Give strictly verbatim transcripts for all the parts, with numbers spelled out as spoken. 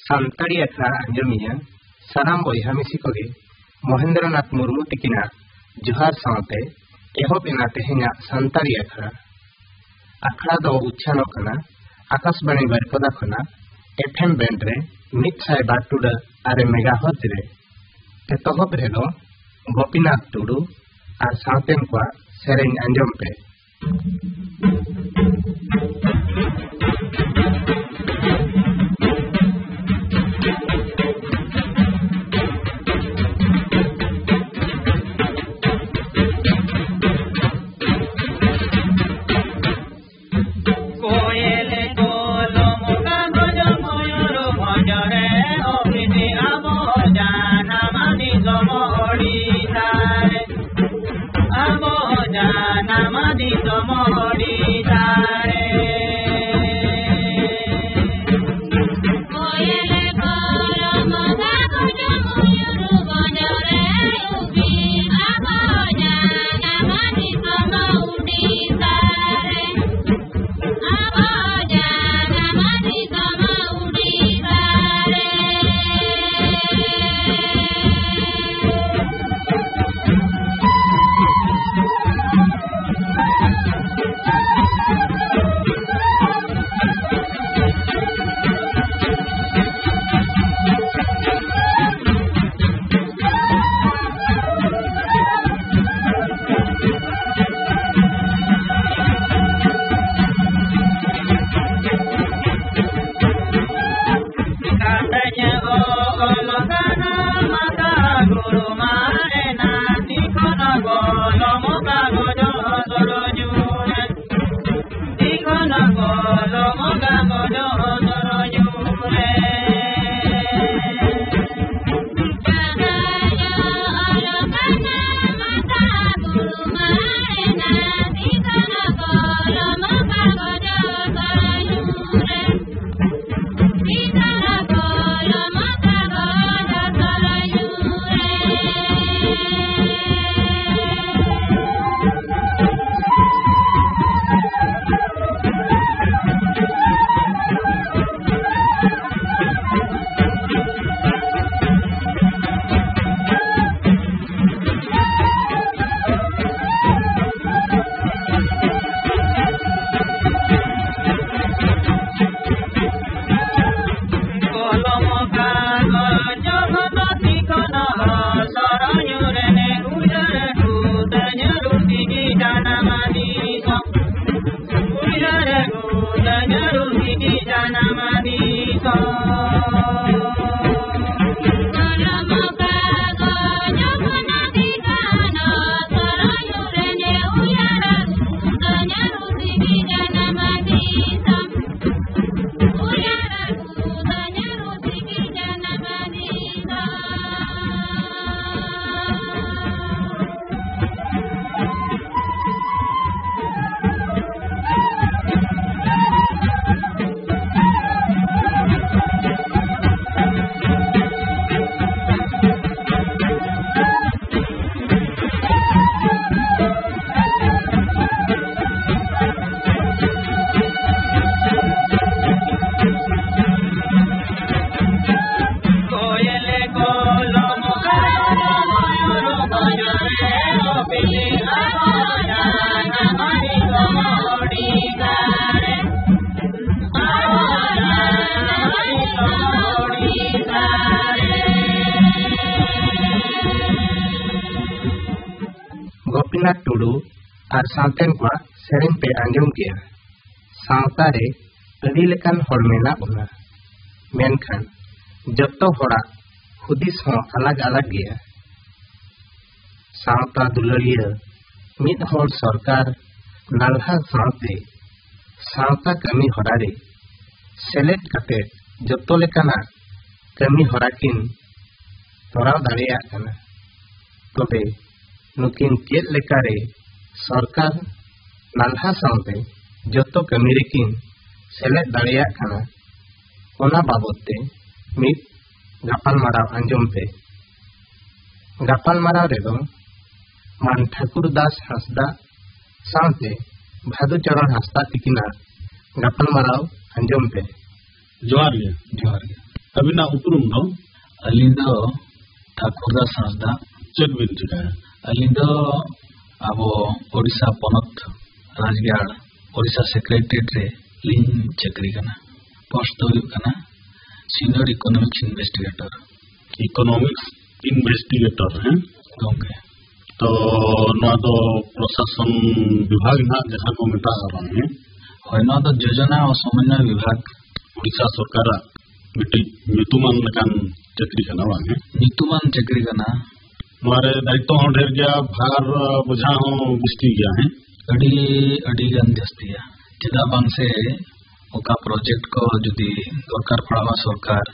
ᱥᱟᱱᱛᱟᱲᱤ ᱟᱠᱷᱲᱟ ᱟᱸᱡᱚᱢᱤᱭᱟᱹ ᱥᱟᱱᱟᱢ ᱵᱚᱭᱦᱟ ᱢᱤᱥᱤ ᱠᱚᱜᱮ ᱢᱚᱦᱮᱱᱫᱨᱚᱱᱟᱛᱷ ᱢᱩᱨᱢᱩ ᱛᱤᱠᱤᱱᱟᱜ ᱡᱚᱦᱟᱨ ᱥᱟᱶᱛᱮ ᱮᱦᱚᱵ ᱮᱱᱟ ᱛᱮᱦᱮᱧᱟᱜ ᱥᱟᱱᱛᱟᱲᱤ ᱟᱠᱷᱲᱟ᱾ ᱟᱠᱷᱲᱟ ᱫᱚ ᱩᱪᱷᱟᱹᱱᱚᱜ ᱠᱟᱱᱟ ᱟᱠᱟᱥᱵᱟᱬᱤ ᱵᱟᱨᱤᱯᱟᱫᱟ ᱠᱷᱚᱱᱟᱜ ᱮᱯᱷ ᱮᱢ ᱵᱮᱱᱰ ᱨᱮ ᱢᱤᱫ ᱥᱟᱭ ᱵᱟᱨ ᱴᱩᱰᱟᱹ ᱟᱨᱮ ᱢᱮᱜᱟᱦᱟᱨᱴᱡᱽ ᱨᱮ᱾ ᱮᱛᱚᱦᱚᱵ ᱨᱮᱫᱚ ᱜᱳᱯᱤᱱᱟᱛᱷ ᱴᱩᱰᱩ ᱟᱨ ᱥᱟᱶᱛᱮᱱ ᱠᱚᱣᱟᱜ ᱥᱮᱨᱮᱧ ᱟᱸᱡᱚᱢ ᱯᱮ᱾ ᱨᱩ ᱟᱨ ᱥᱟᱶᱛᱮᱱ ᱠᱚᱣᱟᱜ ᱥᱮᱨᱮᱧ ᱯᱮ ᱟᱸᱡᱚᱢ ᱠᱮᱜᱼᱟ᱾ ᱥᱟᱶᱛᱟ ᱨᱮ ᱟᱹᱰᱤ ᱞᱮᱠᱟᱱ ᱦᱚᱲ ᱢᱮᱱᱟᱜ ᱵᱚᱱᱟ, ᱢᱮᱱᱠᱷᱟᱱ ᱡᱚᱛᱚ ᱦᱚᱲᱟᱜ ᱦᱩᱫᱤᱥ ᱦᱚᱸ ᱟᱞᱟᱜᱽ ᱟᱞᱟᱜᱽ ᱜᱮᱭᱟ᱾ ᱥᱟᱶᱛᱟ ᱫᱩᱞᱟᱹᱲᱤᱭᱟᱹ ᱢᱤᱫ ᱦᱚᱲ ᱥᱚᱨᱠᱟᱨ ᱱᱟᱞᱦᱟ ᱥᱟᱶᱛᱮ ᱥᱟᱶᱛᱟ ᱠᱟᱹᱢᱤ ᱦᱚᱨᱟ ᱨᱮ ᱥᱮᱞᱮᱫ ᱠᱟᱛᱮ ᱡᱚᱛᱚ ᱞᱮᱠᱟᱱᱟᱜ ᱠᱟᱹᱢᱤ ᱦᱚᱨᱟ ᱠᱤᱱ ᱛᱚᱨᱟᱣ ᱫᱟᱲᱮᱭᱟᱜ ᱠᱟᱱᱟ᱾ ᱛᱚᱵᱮ ᱱᱩᱠᱤᱱ ᱪᱮᱫ ᱞᱮᱠᱟᱨᱮ ᱥᱚᱨᱠᱟᱨ ᱱᱟᱞᱦᱟ ᱥᱟᱶᱛᱮ ᱡᱚᱛᱚ ᱠᱟᱹᱢᱤ ᱨᱮᱠᱤᱱ ᱥᱮᱞᱮᱫ ᱫᱟᱲᱮᱭᱟᱜ ᱠᱟᱱᱟ, ᱚᱱᱟ ᱵᱟᱵᱚᱛ ᱛᱮ ᱢᱤᱫ ᱜᱟᱯᱟᱞᱢᱟᱨᱟᱣ ᱟᱸᱡᱚᱢ ᱯᱮ᱾ ᱜᱟᱯᱟᱞᱢᱟᱨᱟᱣ ᱨᱮᱫᱚ ᱢᱟᱱ ᱴᱷᱟᱹᱠᱩᱨ ᱫᱟᱥ ᱦᱟᱸᱥᱫᱟ ᱥᱟᱶᱛᱮ ᱵᱷᱟᱫᱩ ᱪᱚᱨᱚᱬ ᱦᱟᱸᱥᱫᱟ ᱛᱤᱠᱤᱱᱟᱜ ᱜᱟᱯᱟᱞᱢᱟᱨᱟᱣ ᱟᱸᱡᱚᱢ ᱯᱮ᱾ ᱡᱚᱦᱟᱨ ᱜᱮ᱾ ᱡᱚᱦᱟᱨ ᱜᱮ᱾ ᱟᱹᱵᱤᱱᱟᱜ ᱩᱯᱨᱩᱢ ᱫᱚ? ᱟᱹᱞᱤᱧ ᱫᱚ ᱴᱷᱟᱹᱠᱩᱨ ᱫᱟᱥ ᱦᱟᱸᱥᱫᱟ᱾ ᱪᱮᱫ ᱵᱤᱱ ᱪᱤᱠᱟᱹᱭᱟ? ᱟᱹᱞᱤᱧ ᱫᱚ ᱟᱵᱚ ᱳᱰᱤᱥᱟ ᱯᱚᱱᱚᱛ ᱨᱟᱡᱽᱜᱟᱲ ᱳᱰᱤᱥᱟ ᱥᱮᱠᱨᱮᱴᱟᱨᱤᱭᱮᱴ ᱨᱮ ᱞᱤᱧ ᱪᱟᱹᱠᱨᱤ ᱠᱟᱱᱟ᱾ ᱯᱳᱥᱴ ᱫᱚ ᱦᱩᱭᱩᱜ ᱠᱟᱱᱟ ᱥᱤᱱᱤᱭᱚᱨ ᱤᱠᱳᱱᱚᱢᱤᱠᱥ ᱤᱱᱵᱷᱮᱥᱴᱤᱜᱮᱴᱚᱨ᱾ ᱤᱠᱳᱱᱚᱢᱤᱠᱥ ᱤᱱᱵᱷᱮᱥᱴᱤᱜᱮᱴᱚᱨ, ᱦᱮᱸ? ᱜᱚᱝᱠᱮ᱾ ᱛᱚ, ᱱᱚᱣᱟ ᱫᱚ ᱯᱨᱚᱥᱟᱥᱚᱱ ᱵᱤᱵᱷᱟᱜᱽ ᱱᱟᱜ ᱡᱟᱦᱟᱸ ᱠᱚ ᱢᱮᱛᱟᱜᱼᱟ, ᱵᱟᱝ, ᱦᱮᱸ? ᱦᱳᱭ, ᱱᱚᱣᱟ ᱫᱚ ᱡᱳᱡᱚᱱᱟ ᱟᱨ ᱥᱚᱢᱚᱱᱱᱚᱭ ᱵᱤᱵᱷᱟᱜᱽ᱾ ᱩᱲᱤᱥᱥᱟ ᱥᱚᱨᱠᱟᱨᱟᱜ ᱢᱤᱫᱴᱤᱡ ᱧᱩᱛᱩᱢᱟᱱ ᱞᱮᱠᱟᱱ ᱪᱟᱹᱠᱨᱤ ᱠᱟᱱᱟ, ᱵᱟᱝ, ᱦᱮᱸ? ᱧᱩᱛᱩᱢᱟᱱ ᱪᱟᱹᱠᱨᱤ ᱠᱟᱱᱟ᱾ ᱱᱚᱣᱟ ᱨᱮ ᱫᱟᱭᱤᱛᱛᱚ ᱦᱚᱸ ᱰᱷᱮᱨ ᱜᱮᱭᱟ, ᱵᱷᱟᱨ, ᱟ, ᱵᱚᱡᱷᱟ ᱦᱚᱸ ᱵᱤᱥᱛᱤ ᱜᱮᱭᱟ, ᱦᱮᱸ? ᱟᱹᱰᱤ, ᱟᱹᱰᱤ ᱜᱟᱱ ᱡᱟᱹᱥᱛᱤᱭᱟ᱾ ᱪᱮᱫᱟᱜ ᱵᱟᱝ ᱥᱮ ᱚᱠᱟ ᱯᱨᱚᱡᱮᱠᱴ ᱠᱚ ᱡᱩᱫᱤ ᱫᱚᱨᱠᱟᱨ ᱯᱟᱲᱟᱣᱟ ᱥᱚᱨᱠᱟᱨ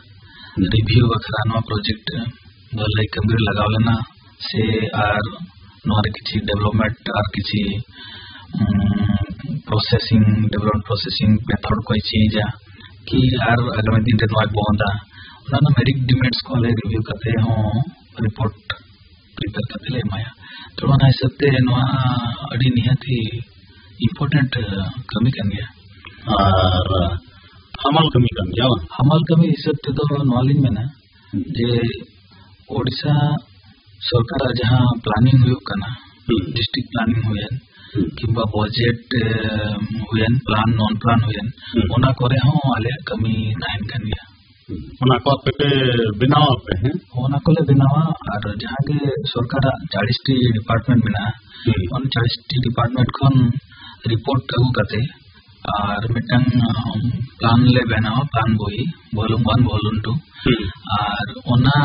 ᱦᱩᱸ᱾ ᱨᱤᱵᱷᱤᱭᱩ ᱵᱟᱠᱷᱨᱟ, ᱱᱚᱣᱟ ᱯᱨᱚᱡᱮᱠᱴ ᱵᱷᱟᱹᱞᱟᱹᱭ ᱠᱟᱹᱢᱤ ᱨᱮ ᱞᱟᱜᱟᱣ ᱞᱮᱱᱟ ᱥᱮ ᱟᱨ ᱱᱚᱣᱟ ᱨᱮ ᱠᱤᱪᱷᱤ ᱰᱮᱵᱷᱞᱚᱯᱢᱮᱱᱴ ᱟᱨ ᱠᱤᱪᱷᱤ, ᱩᱸ, ᱯᱨᱚᱥᱮᱥᱤᱝ, ᱰᱮᱵᱷᱞᱚᱯᱢᱮᱱᱴ ᱯᱨᱚᱥᱮᱥᱤᱝ ᱢᱮᱛᱷᱚᱰ ᱠᱚᱭ ᱪᱮᱧᱡᱟ ᱠᱤ ᱟᱨ ᱟᱜᱟᱢᱤ ᱫᱤᱱ ᱨᱮ ᱱᱚᱣᱟ ᱵᱚᱱᱫᱟ, ᱚᱱᱟ ᱨᱮᱱᱟᱜ ᱢᱮᱨᱤᱴ ᱰᱤᱢᱮᱨᱤᱴᱥ ᱠᱚ ᱟᱞᱮ ᱨᱤᱵᱷᱤᱭᱩ ᱠᱟᱛᱮ ᱦᱚᱸ ᱨᱤᱯᱳᱨᱴ ᱯᱨᱤᱯᱮᱭᱟᱨ ᱠᱟᱛᱮ ᱞᱮ ᱮᱢᱟᱭᱟ᱾ ᱛᱚ, ᱚᱱᱟ ᱦᱤᱥᱟᱹᱵ ᱛᱮ ᱱᱚᱣᱟ ᱟᱹᱰᱤ ᱱᱤᱦᱟᱹᱛᱤ ᱤᱢᱯᱚᱨᱴᱮᱱᱴ, ᱟ, ᱠᱟᱹᱢᱤ ᱠᱟᱱ ᱜᱮᱭᱟ᱾ ᱟᱨ ᱦᱟᱢᱟᱞ ᱠᱟᱹᱢᱤ ᱠᱟᱱ ᱜᱮᱭᱟ, ᱵᱟᱝ? ᱦᱟᱢᱟᱞ ᱠᱟᱹᱢᱤ ᱦᱤᱥᱟᱹᱵ ᱛᱮᱫᱚ ᱱᱚᱣᱟ ᱞᱤᱧ ᱢᱮᱱᱟ ᱦᱩᱸ᱾ ᱡᱮ ᱳᱰᱤᱥᱟ ᱥᱚᱨᱠᱟᱨᱟᱜ ᱡᱟᱦᱟᱸ ᱯᱞᱟᱱᱤᱝ ᱦᱩᱭᱩᱜ ᱠᱟᱱᱟ, ᱦᱩᱸ᱾ ᱰᱤᱥᱴᱨᱤᱠᱴ ᱯᱞᱟᱱᱤᱝ ᱦᱩᱭᱮᱱ, ᱦᱩᱸ᱾ ᱠᱤᱝᱵᱟ ᱵᱟᱡᱮᱴ, ᱮ, ᱦᱩᱭᱮᱱ, ᱯᱞᱟᱱ, ᱱᱚᱱ ᱯᱞᱟᱱ ᱦᱩᱭᱮᱱ, ᱦᱩᱸ᱾ ᱚᱱᱟ ᱠᱚᱨᱮ ᱦᱚᱸ ᱟᱞᱮᱭᱟᱜ ᱠᱟᱹᱢᱤ ᱛᱟᱦᱮᱱ ᱠᱟᱱ ᱜᱮᱭᱟ᱾ ᱦᱩᱸ᱾ ᱚᱱᱟ ᱠᱚ ᱟᱯᱮ ᱯᱮ ᱵᱮᱱᱟᱣ ᱟᱯᱮ, ᱦᱮᱸ? ᱚᱱᱟ ᱠᱚᱞᱮ ᱵᱮᱱᱟᱣᱟ, ᱟᱨ ᱡᱟᱦᱟᱸ ᱜᱮ ᱥᱚᱨᱠᱟᱨᱟᱜ ᱪᱟᱲᱤᱥ ᱴᱤ ᱰᱤᱯᱟᱨᱴᱢᱮᱱᱴ ᱢᱮᱱᱟᱜᱼᱟ, ᱦᱩᱸ᱾ ᱚᱱᱟ ᱪᱟᱨᱤᱥᱴᱤ ᱰᱤᱯᱟᱨᱴᱢᱮᱱᱴ ᱠᱷᱚᱱ ᱨᱤᱯᱳᱨᱴ ᱟᱹᱜᱩ ᱠᱟᱛᱮ ᱟᱨ ᱢᱤᱫᱴᱟᱝ ᱯᱞᱟᱱ ᱞᱮ ᱵᱮᱱᱟᱣᱟ, ᱯᱞᱟᱱ ᱵᱳᱭ, ᱵᱷᱚᱞᱩᱢ ᱳᱣᱟᱱ, ᱵᱷᱚᱞᱩᱢ ᱴᱩ᱾ ᱦᱩᱸ᱾ ᱟᱨ ᱚᱱᱟ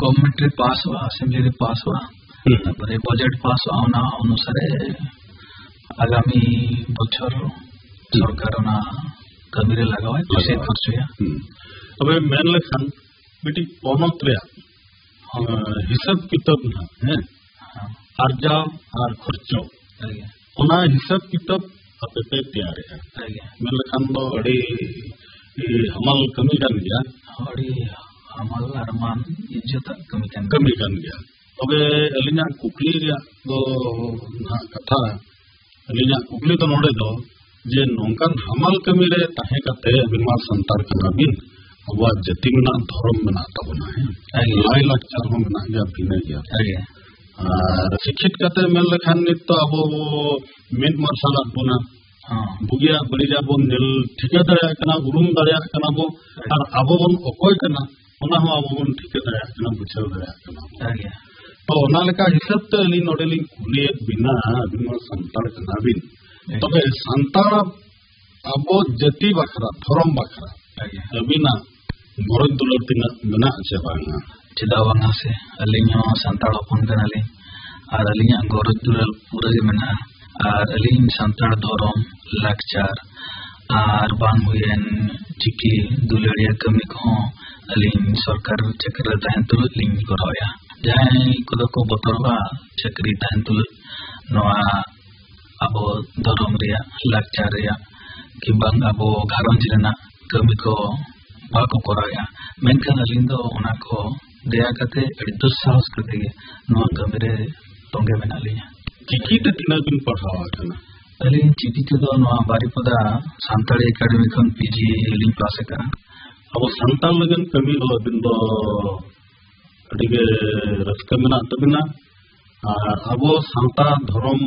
ᱜᱚᱵᱷᱢᱮᱱᱴ ᱨᱮ ᱯᱟᱥᱚᱜᱼᱟ, ᱟᱥᱮᱢᱵᱞᱤ ᱨᱮ ᱯᱟᱥᱚᱜᱼᱟ, ᱦᱩᱸ᱾ ᱛᱟᱨᱯᱚᱨᱮ ᱵᱟᱡᱮᱴ ᱯᱟᱥᱚᱜᱼᱟ, ᱚᱱᱟ ᱚᱱᱩᱥᱟᱨᱮ ᱟᱜᱟᱢᱤ ᱵᱚᱪᱷᱚᱨ ᱦᱩᱸ᱾ ᱥᱚᱨᱠᱟᱨ ᱚᱱᱟ ᱠᱟᱹᱢᱤ ᱨᱮ ᱞᱟᱜᱟᱣᱟᱭ, ᱯᱚᱭᱥᱟᱭ ᱞᱟᱜᱟᱣᱟᱭ᱾ ᱠᱷᱚᱨᱪᱚᱭᱟ᱾ ᱦᱩᱸ᱾ ᱛᱚᱵᱮ ᱢᱮᱱ ᱞᱮᱠᱷᱟᱱ ᱢᱤᱫᱴᱤᱡ ᱯᱚᱱᱚᱛ ᱨᱮᱭᱟᱜ, ᱦᱚᱸ᱾ ᱟᱸ, ᱦᱤᱥᱟᱹᱵ ᱠᱤᱛᱟᱹᱵ ᱱᱟᱦᱟᱜ, ᱦᱮᱸ, ᱦᱚᱸ᱾ ᱟᱨᱡᱟᱣ ᱟᱨ ᱠᱷᱚᱨᱪᱚ, ᱦᱳᱭ᱾ ᱚᱱᱟ ᱦᱤᱥᱟᱹᱵ ᱠᱤᱛᱟᱹᱵ ᱟᱯᱮ ᱯᱮ ᱛᱮᱭᱟᱨᱮᱜᱼᱟ᱾ ᱦᱳᱭ᱾ ᱢᱮᱱ ᱞᱮᱠᱷᱟᱱ ᱫᱚ ᱟᱹᱰᱤ, ᱟᱹᱰᱤ ᱦᱟᱢᱟᱞ ᱠᱟᱹᱢᱤ ᱠᱟᱱ ᱜᱮᱭᱟ᱾ ᱟᱹᱰᱤ ᱦᱟᱢᱟᱞ ᱟᱨ ᱢᱟᱱ ᱤᱡᱽᱡᱚᱛᱟᱜ ᱠᱟᱹᱢᱤ ᱠᱟᱱ ᱜᱮᱭᱟ᱾ ᱠᱟᱹᱢᱤ ᱠᱟᱱ ᱜᱮᱭᱟ᱾ ᱛᱚᱵᱮ ᱟᱹᱞᱤᱧᱟᱜ ᱠᱩᱠᱞᱤ ᱨᱮᱭᱟᱜ ᱫᱚ ᱱᱟᱦᱟᱜ ᱠᱟᱛᱷᱟ, ᱟᱹᱞᱤᱧᱟᱜ ᱠᱩᱠᱞᱤ ᱫᱚ ᱱᱚᱰᱮ ᱫᱚ ᱡᱮ ᱱᱚᱝᱠᱟᱱ ᱦᱟᱢᱟᱞ ᱠᱟᱹᱢᱤ ᱨᱮ ᱛᱟᱦᱮᱸ ᱠᱟᱛᱮ ᱟᱹᱵᱤᱱ ᱢᱟ ᱥᱟᱱᱛᱟᱲ ᱠᱟᱱᱟ ᱵᱤᱱ, ᱟᱵᱚᱣᱟᱜ ᱡᱟᱹᱛᱤ ᱢᱮᱱᱟᱜ, ᱫᱷᱚᱨᱚᱢ ᱢᱮᱱᱟᱜ ᱛᱟᱵᱚᱱᱟ, ᱦᱮᱸ? ᱦᱮᱸ᱾ ᱞᱟᱭ ᱞᱟᱠᱪᱟᱨ ᱦᱚᱸ ᱢᱮᱱᱟᱜ ᱜᱮᱭᱟ, ᱵᱷᱤᱱᱟᱹ ᱜᱮᱭᱟ᱾ ᱦᱮᱸ᱾ ᱟᱨ ᱥᱤᱠᱠᱷᱤᱛ ᱠᱟᱛᱮ ᱢᱮᱱ ᱞᱮᱠᱷᱟᱱ ᱱᱤᱛ ᱫᱚ ᱟᱵᱚ ᱢᱮᱫ ᱢᱟᱨᱥᱟᱞᱟᱜ ᱵᱚᱱᱟ, ᱦᱚᱸ᱾ ᱵᱩᱜᱤᱭᱟᱜ ᱵᱟᱹᱲᱤᱡᱟᱜ ᱵᱚᱱ ᱧᱮᱞ ᱴᱷᱤᱠᱟᱹ ᱫᱟᱲᱮᱭᱟᱜ ᱠᱟᱱᱟ ᱵᱚ, ᱦᱮᱸ᱾ ᱟᱨ ᱟᱵᱚ ᱵᱚᱱ ᱚᱠᱚᱭ ᱠᱟᱱᱟ ᱚᱱᱟ ᱦᱚᱸ ᱟᱵᱚ ᱵᱚᱱ ᱴᱷᱤᱠᱟᱹ ᱫᱟᱲᱮᱭᱟᱜ ᱠᱟᱱᱟ, ᱵᱩᱡᱷᱟᱹᱣ ᱫᱟᱲᱮᱭᱟᱜ ᱠᱟᱱᱟ ᱵᱚ᱾ ᱦᱮᱸ᱾ ᱛᱚ ᱚᱱᱟ ᱞᱮᱠᱟ ᱦᱤᱥᱟᱹᱵ ᱛᱮ ᱟᱹᱞᱤᱧ ᱱᱚᱰᱮ ᱞᱤᱧ ᱠᱩᱞᱤᱭᱮᱫ ᱵᱤᱱᱟ, ᱟᱹᱵᱤᱱ ᱢᱟ ᱥᱟᱱᱛᱟᱲ ᱠᱟᱱᱟ ᱵᱤᱱ, ᱦᱮᱸ᱾ ᱛᱚᱵᱮ ᱥᱟᱱᱛᱟᱲ ᱟᱵᱚ ᱡᱟᱹᱛᱤ ᱵᱟᱠᱷᱨᱟ, ᱫᱷᱚᱨᱚᱢ ᱵᱟᱠᱷᱨᱟ ᱟᱹᱵᱤᱱᱟᱜ ᱜᱚᱨᱚᱡᱽ ᱫᱩᱞᱟᱹᱲ ᱛᱤᱱᱟᱹᱜ ᱢᱮᱱᱟᱜ ᱥᱮ ᱵᱟᱝᱟ? ᱪᱮᱫᱟᱜ ᱵᱟᱝᱟ ᱥᱮ, ᱟᱹᱞᱤᱧ ᱦᱚᱸ ᱥᱟᱱᱛᱟᱲ ᱦᱚᱯᱚᱱ ᱠᱟᱱᱟᱞᱤᱧ, ᱟᱨ ᱟᱹᱞᱤᱧᱟᱜ ᱜᱚᱨᱚᱡᱽ ᱫᱩᱞᱟᱹᱲ ᱯᱩᱨᱟᱹ ᱜᱮ ᱢᱮᱱᱟᱜᱼᱟ᱾ ᱟᱨ ᱟᱹᱞᱤᱧ ᱥᱟᱱᱛᱟᱲ ᱫᱷᱚᱨᱚᱢ, ᱞᱟᱠᱪᱟᱨ, ᱟᱨ ᱵᱟᱝ ᱦᱩᱭᱮᱱ ᱪᱤᱠᱤ ᱫᱩᱞᱟᱹᱲᱤᱭᱟᱹ ᱠᱟᱹᱢᱤ ᱠᱚᱦᱚᱸ ᱟᱹᱞᱤᱧ ᱥᱚᱨᱠᱟᱨ ᱪᱟᱹᱠᱨᱤ ᱨᱮ ᱛᱟᱦᱮᱱ ᱛᱩᱞᱩᱡ ᱞᱤᱧ ᱠᱚᱨᱟᱣᱮᱫᱼᱟ᱾ ᱡᱟᱦᱟᱸᱭ ᱠᱚᱫᱚ ᱠᱚ ᱵᱚᱛᱚᱨᱚᱜᱼᱟ ᱪᱟᱹᱠᱨᱤ ᱛᱟᱦᱮᱱ ᱛᱩᱞᱩᱡ, ᱱᱚᱣᱟ ᱟᱵᱚ ᱫᱷᱚᱨᱚᱢ ᱨᱮᱭᱟᱜ, ᱞᱟᱠᱪᱟᱨ ᱨᱮᱭᱟᱜ, ᱠᱤᱝᱵᱟ ᱟᱵᱚ ᱜᱷᱟᱨᱚᱸᱡᱽ ᱨᱮᱱᱟᱜ ᱠᱟᱹᱢᱤ ᱠᱚ ᱵᱟᱠᱚ ᱠᱚᱨᱟᱣᱮᱫᱼᱟ᱾ ᱢᱮᱱᱠᱷᱟᱱ ᱟᱹᱞᱤᱧ ᱫᱚ ᱚᱱᱟ ᱠᱚ ᱫᱮᱭᱟ ᱠᱟᱛᱮ ᱟᱹᱰᱤ ᱫᱩᱥᱥᱟᱦᱚᱥ ᱠᱟᱛᱮ ᱜᱮ ᱱᱚᱣᱟ ᱠᱟᱹᱢᱤ ᱨᱮ ᱛᱚᱸᱜᱮ ᱢᱮᱱᱟᱜ ᱞᱤᱧᱟ᱾ ᱪᱤᱠᱤ ᱛᱮ ᱛᱤᱱᱟᱹᱜ ᱵᱤᱱ ᱯᱟᱲᱦᱟᱣ ᱟᱠᱟᱱᱟ? ᱟᱹᱞᱤᱧ ᱪᱤᱠᱤ ᱛᱮᱫᱚ ᱱᱚᱣᱟ ᱵᱟᱨᱤᱯᱚᱫᱟ ᱥᱟᱱᱛᱟᱲᱤ ᱮᱠᱟᱰᱮᱢᱤ ᱠᱷᱚᱱ ᱯᱤ ᱡᱤ ᱞᱤᱧ ᱯᱟᱥ ᱟᱠᱟᱫᱼᱟ᱾ ᱟᱵᱚ ᱥᱟᱱᱛᱟᱲ ᱞᱟᱹᱜᱤᱫ ᱠᱟᱹᱢᱤ ᱫᱚ ᱟᱹᱵᱤᱱ ᱫᱚ ᱟᱹᱰᱤ ᱜᱮ ᱨᱟᱹᱥᱠᱟᱹ ᱢᱮᱱᱟᱜ ᱛᱟᱹᱵᱤᱱᱟ, ᱟᱨ ᱟᱵᱚ ᱥᱟᱶᱛᱟ ᱫᱷᱚᱨᱚᱢ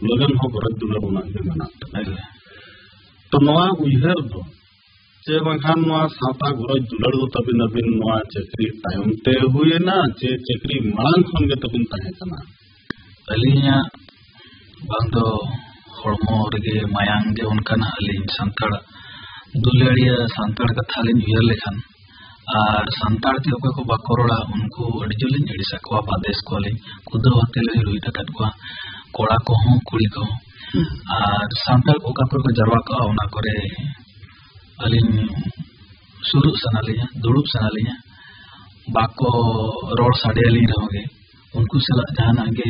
ᱞᱟᱹᱜᱤᱫ ᱦᱚᱸ ᱜᱚᱨᱚᱡᱽ ᱫᱩᱞᱟᱹᱲ ᱚᱱᱟ ᱜᱮ ᱢᱮᱱᱟᱜ ᱛᱟᱹᱵᱤᱱᱟ᱾ ᱛᱚ ᱱᱚᱣᱟ ᱩᱭᱦᱟᱹᱨ ᱫᱚ, ᱪᱮ ᱵᱟᱝᱠᱷᱟᱱ ᱱᱚᱣᱟ ᱥᱟᱶᱛᱟ ᱜᱚᱨᱚᱡᱽ ᱫᱩᱞᱟᱹᱲ ᱫᱚ ᱛᱟᱹᱵᱤᱱ ᱟᱹᱵᱤᱱ ᱱᱚᱣᱟ ᱪᱟᱹᱠᱨᱤ ᱛᱟᱭᱚᱢ ᱛᱮ ᱦᱩᱭᱮᱱᱟ, ᱪᱮ ᱪᱟᱹᱠᱨᱤ ᱢᱟᱲᱟᱝ ᱠᱷᱚᱱ ᱜᱮ ᱛᱟᱹᱵᱤᱱ ᱛᱟᱦᱮᱸ ᱠᱟᱱᱟ? ᱟᱹᱞᱤᱧᱟᱜ ᱵᱟᱝ ᱫᱚ ᱦᱚᱲᱢᱚ ᱨᱮᱜᱮ ᱢᱟᱭᱟᱝ ᱜᱮ ᱚᱱᱠᱟᱱᱟᱜ, ᱟᱹᱞᱤᱧ ᱥᱟᱱᱛᱟᱲ ᱫᱩᱞᱟᱹᱲᱤᱭᱟᱹ ᱥᱟᱱᱛᱟᱲ ᱠᱟᱛᱷᱟ ᱞᱤᱧ ᱩᱭᱦᱟᱹᱨ ᱞᱮᱠᱷᱟᱱ, ᱟᱨ ᱥᱟᱱᱛᱟᱲ ᱛᱮ ᱚᱠᱚᱭ ᱠᱚ ᱵᱟᱠᱚ ᱨᱚᱲᱟ, ᱩᱱᱠᱩ ᱟᱹᱰᱤ ᱡᱳᱨ ᱞᱤᱧ ᱟᱹᱲᱤᱥ ᱟᱠᱚᱣᱟ, ᱵᱟᱫᱮᱥ ᱠᱚᱣᱟᱞᱤᱧ᱾ ᱠᱷᱩᱫᱟᱹᱣ ᱦᱟᱛᱮ ᱞᱤᱧ ᱨᱩᱦᱮᱫ ᱟᱠᱟᱫ ᱠᱚᱣᱟ, ᱠᱚᱲᱟ ᱠᱚᱦᱚᱸ ᱠᱩᱲᱤ ᱠᱚᱦᱚᱸ᱾ ᱟᱨ ᱥᱟᱱᱛᱟᱲ ᱠᱚ ᱚᱠᱟ ᱠᱚᱨᱮ ᱠᱚ ᱡᱟᱨᱣᱟ ᱠᱚᱜᱼᱟ, ᱚᱱᱟ ᱠᱚᱨᱮ ᱟᱹᱞᱤᱧ ᱥᱩᱨᱩᱜ ᱥᱟᱱᱟ ᱞᱤᱧᱟ, ᱫᱩᱲᱩᱵ ᱥᱟᱱᱟ ᱞᱤᱧᱟ᱾ ᱵᱟᱠᱚ ᱨᱚᱲ ᱥᱟᱰᱮᱭᱟᱞᱤᱧ ᱨᱮᱦᱚᱸ ᱜᱮ, ᱩᱱᱠᱩ ᱥᱟᱞᱟᱜ ᱡᱟᱦᱟᱱᱟᱜ ᱜᱮ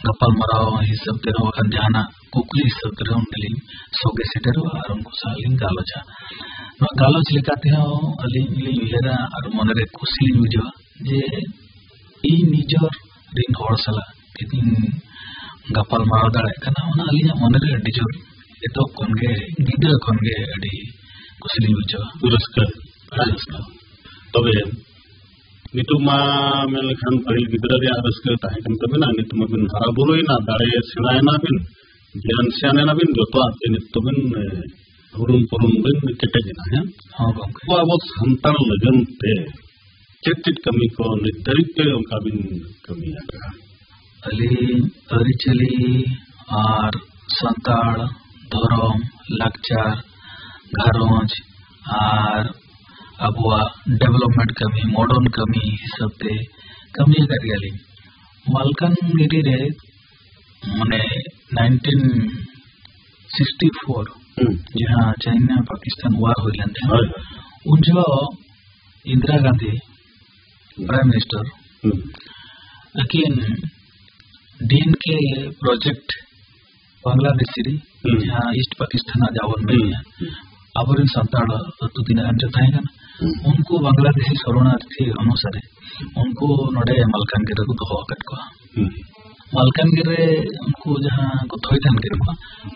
ᱜᱟᱯᱟᱞᱢᱟᱨᱟᱣ ᱦᱤᱥᱟᱹᱵ ᱛᱮ ᱨᱮᱦᱚᱸ, ᱵᱟᱠᱷᱟᱱ ᱡᱟᱦᱟᱱᱟᱜ ᱠᱩᱠᱞᱤ ᱦᱤᱥᱟᱹᱵ ᱛᱮ ᱨᱮᱦᱚᱸ, ᱚᱸᱰᱮᱞᱤᱧ ᱥᱚᱸᱜᱮ ᱥᱮᱴᱮᱨᱚᱜᱼᱟ ᱟᱨ ᱩᱱᱠᱩ ᱥᱟᱞᱟᱜ ᱞᱤᱧ ᱜᱟᱞᱚᱪᱟ᱾ ᱱᱚᱣᱟ ᱜᱟᱞᱚᱪ ᱞᱮᱠᱟ ᱛᱮᱦᱚᱸ ᱟᱹᱞᱤᱧ ᱞᱤᱧ ᱩᱭᱦᱟᱹᱨᱟ ᱟᱨ ᱢᱚᱱᱮᱨᱮ ᱠᱩᱥᱤ ᱞᱤᱧ ᱵᱩᱡᱷᱟᱹᱣᱟ ᱡᱮ ᱤᱧ ᱱᱤᱡᱚᱨ ᱨᱤᱱ ᱦᱚᱲ ᱥᱟᱞᱟᱜ ᱛᱤᱱᱟᱹᱜ ᱤᱧ ᱜᱟᱯᱟᱞ ᱢᱟᱨᱟᱣ ᱫᱟᱲᱮᱭᱟᱜ ᱠᱟᱱᱟ, ᱚᱱᱟ ᱟᱹᱞᱤᱧᱟᱜ ᱢᱚᱱᱮᱨᱮ ᱟᱹᱰᱤ ᱡᱳᱨ ᱮᱛᱚᱦᱚᱵ ᱠᱷᱚᱱ ᱜᱮ, ᱜᱤᱫᱽᱨᱟᱹ ᱠᱷᱚᱱ ᱜᱮ ᱟᱹᱰᱤ ᱠᱩᱥᱤ ᱞᱤᱧ ᱵᱩᱡᱷᱟᱹᱣᱟ᱾ ᱨᱟᱹᱥᱠᱟᱹ᱾ ᱟᱹᱰᱤ ᱨᱟᱹᱥᱠᱟᱹ᱾ ᱛᱚᱵᱮ ᱱᱤᱛᱚᱜ ᱢᱟ ᱢᱮᱱ ᱞᱮᱠᱷᱟᱱ ᱯᱟᱹᱦᱤᱞ ᱜᱤᱫᱽᱨᱟᱹ ᱨᱮᱭᱟᱜ ᱨᱟᱹᱥᱠᱟᱹ ᱛᱟᱦᱮᱸ ᱠᱟᱱ ᱛᱟᱵᱮᱱᱟ, ᱱᱤᱛᱚᱜ ᱢᱟᱵᱤᱱ ᱦᱟᱨᱟ ᱵᱩᱨᱩᱭᱮᱱᱟ, ᱫᱟᱲᱮ ᱥᱮᱬᱟᱭᱮᱱᱟ ᱵᱤᱱ, ᱜᱮᱭᱟᱱ ᱥᱮᱬᱟᱭᱮᱱᱟ ᱵᱤᱱ, ᱡᱚᱛᱚᱣᱟᱜ ᱛᱮ ᱱᱤᱛᱚᱜ ᱵᱤᱱ, ᱮ, ᱩᱨᱩᱢ ᱯᱩᱨᱩᱢ ᱵᱤᱱ ᱠᱮᱴᱮᱡ ᱮᱱᱟ, ᱦᱮᱸ? ᱦᱚᱸ ᱜᱚᱢᱠᱮ᱾ ᱟᱵᱚ, ᱟᱵᱚ ᱥᱟᱱᱛᱟᱲ ᱞᱟᱹᱜᱤᱫ ᱛᱮ ᱪᱮᱫ ᱪᱮᱫ ᱠᱟᱹᱢᱤ ᱠᱚ ᱱᱤᱛ ᱫᱷᱟᱹᱨᱤᱡ ᱛᱮ ᱚᱱᱠᱟ ᱵᱤᱱ ᱠᱟᱹᱢᱤ ᱟᱠᱟᱫᱼᱟ? ᱟᱹᱞᱤᱧ ᱟᱹᱨᱤᱪᱟᱹᱞᱤ ᱟᱨ ᱥᱟᱱᱛᱟᱲ ᱫᱷᱚᱨᱚᱢ, ᱞᱟᱠᱪᱟᱨ, ᱜᱷᱟᱨᱚᱸᱡᱽ ᱟᱨ ᱟᱵᱚᱣᱟᱜ development ᱠᱟᱹᱢᱤ, modern ᱠᱟᱹᱢᱤ ᱦᱤᱥᱟᱹᱵ ᱛᱮ ᱠᱟᱹᱢᱤ ᱟᱠᱟᱫ ᱜᱮᱭᱟᱞᱤᱧ᱾ ᱢᱟᱞᱠᱟᱱᱜᱤᱨᱤ ᱨᱮ ᱢᱟᱱᱮ nineteen sixty four ᱦᱩᱸ᱾ ᱡᱟᱦᱟᱸ ᱪᱟᱭᱱᱟ ᱯᱟᱠᱤᱥᱛᱟᱱ war ᱦᱩᱭ ᱞᱮᱱ ᱛᱟᱦᱮᱸᱫ, ᱦᱳᱭ, ᱦᱳᱭ᱾ ᱩᱱ ᱡᱚᱦᱚᱜ ᱤᱱᱫᱤᱨᱟ ᱜᱟᱱᱫᱷᱤ, ᱦᱩᱸ᱾ Prime Minister, ᱦᱩᱸ᱾ ᱟᱹᱠᱤᱱ D N K project Bangladeshi ᱨᱮ, ᱦᱩᱸ᱾ ᱡᱟᱦᱟᱸ ᱤᱥᱴ ᱯᱟᱠᱤᱥᱛᱟᱱ ᱨᱮᱱᱟᱜ ᱡᱟᱵᱚᱱ ᱦᱩᱸ᱾ ᱢᱮᱱᱮᱜᱼᱟ, ᱦᱩᱸ᱾ ᱟᱵᱚᱨᱮᱱ ᱥᱟᱱᱛᱟᱲ ᱟᱹᱛᱩ ᱛᱤᱱᱟᱹᱜ ᱜᱟᱱ ᱪᱚ ᱛᱟᱦᱮᱸ ᱠᱟᱱᱟ, ᱦᱩᱸ᱾ ᱩᱱᱠᱩ ᱵᱟᱝᱞᱟᱫᱮᱥᱤ ᱥᱚᱨᱚᱱᱟᱨᱛᱷᱤ ᱚᱱᱩᱥᱟᱨᱮ ᱩᱱᱠᱩ ᱱᱚᱰᱮ ᱢᱟᱞᱠᱟᱱᱜᱤᱨᱤ ᱨᱮᱠᱚ ᱫᱚᱦᱚ ᱟᱠᱟᱫ ᱠᱚᱣᱟ᱾ ᱦᱩᱸ᱾ ᱢᱟᱞᱠᱟᱱᱜᱤᱨᱤ ᱨᱮ ᱩᱱᱠᱩ ᱡᱟᱦᱟᱸ ᱠᱚ ᱛᱷᱚᱭ ᱛᱟᱦᱮᱱ ᱠᱤᱱ ᱠᱚ,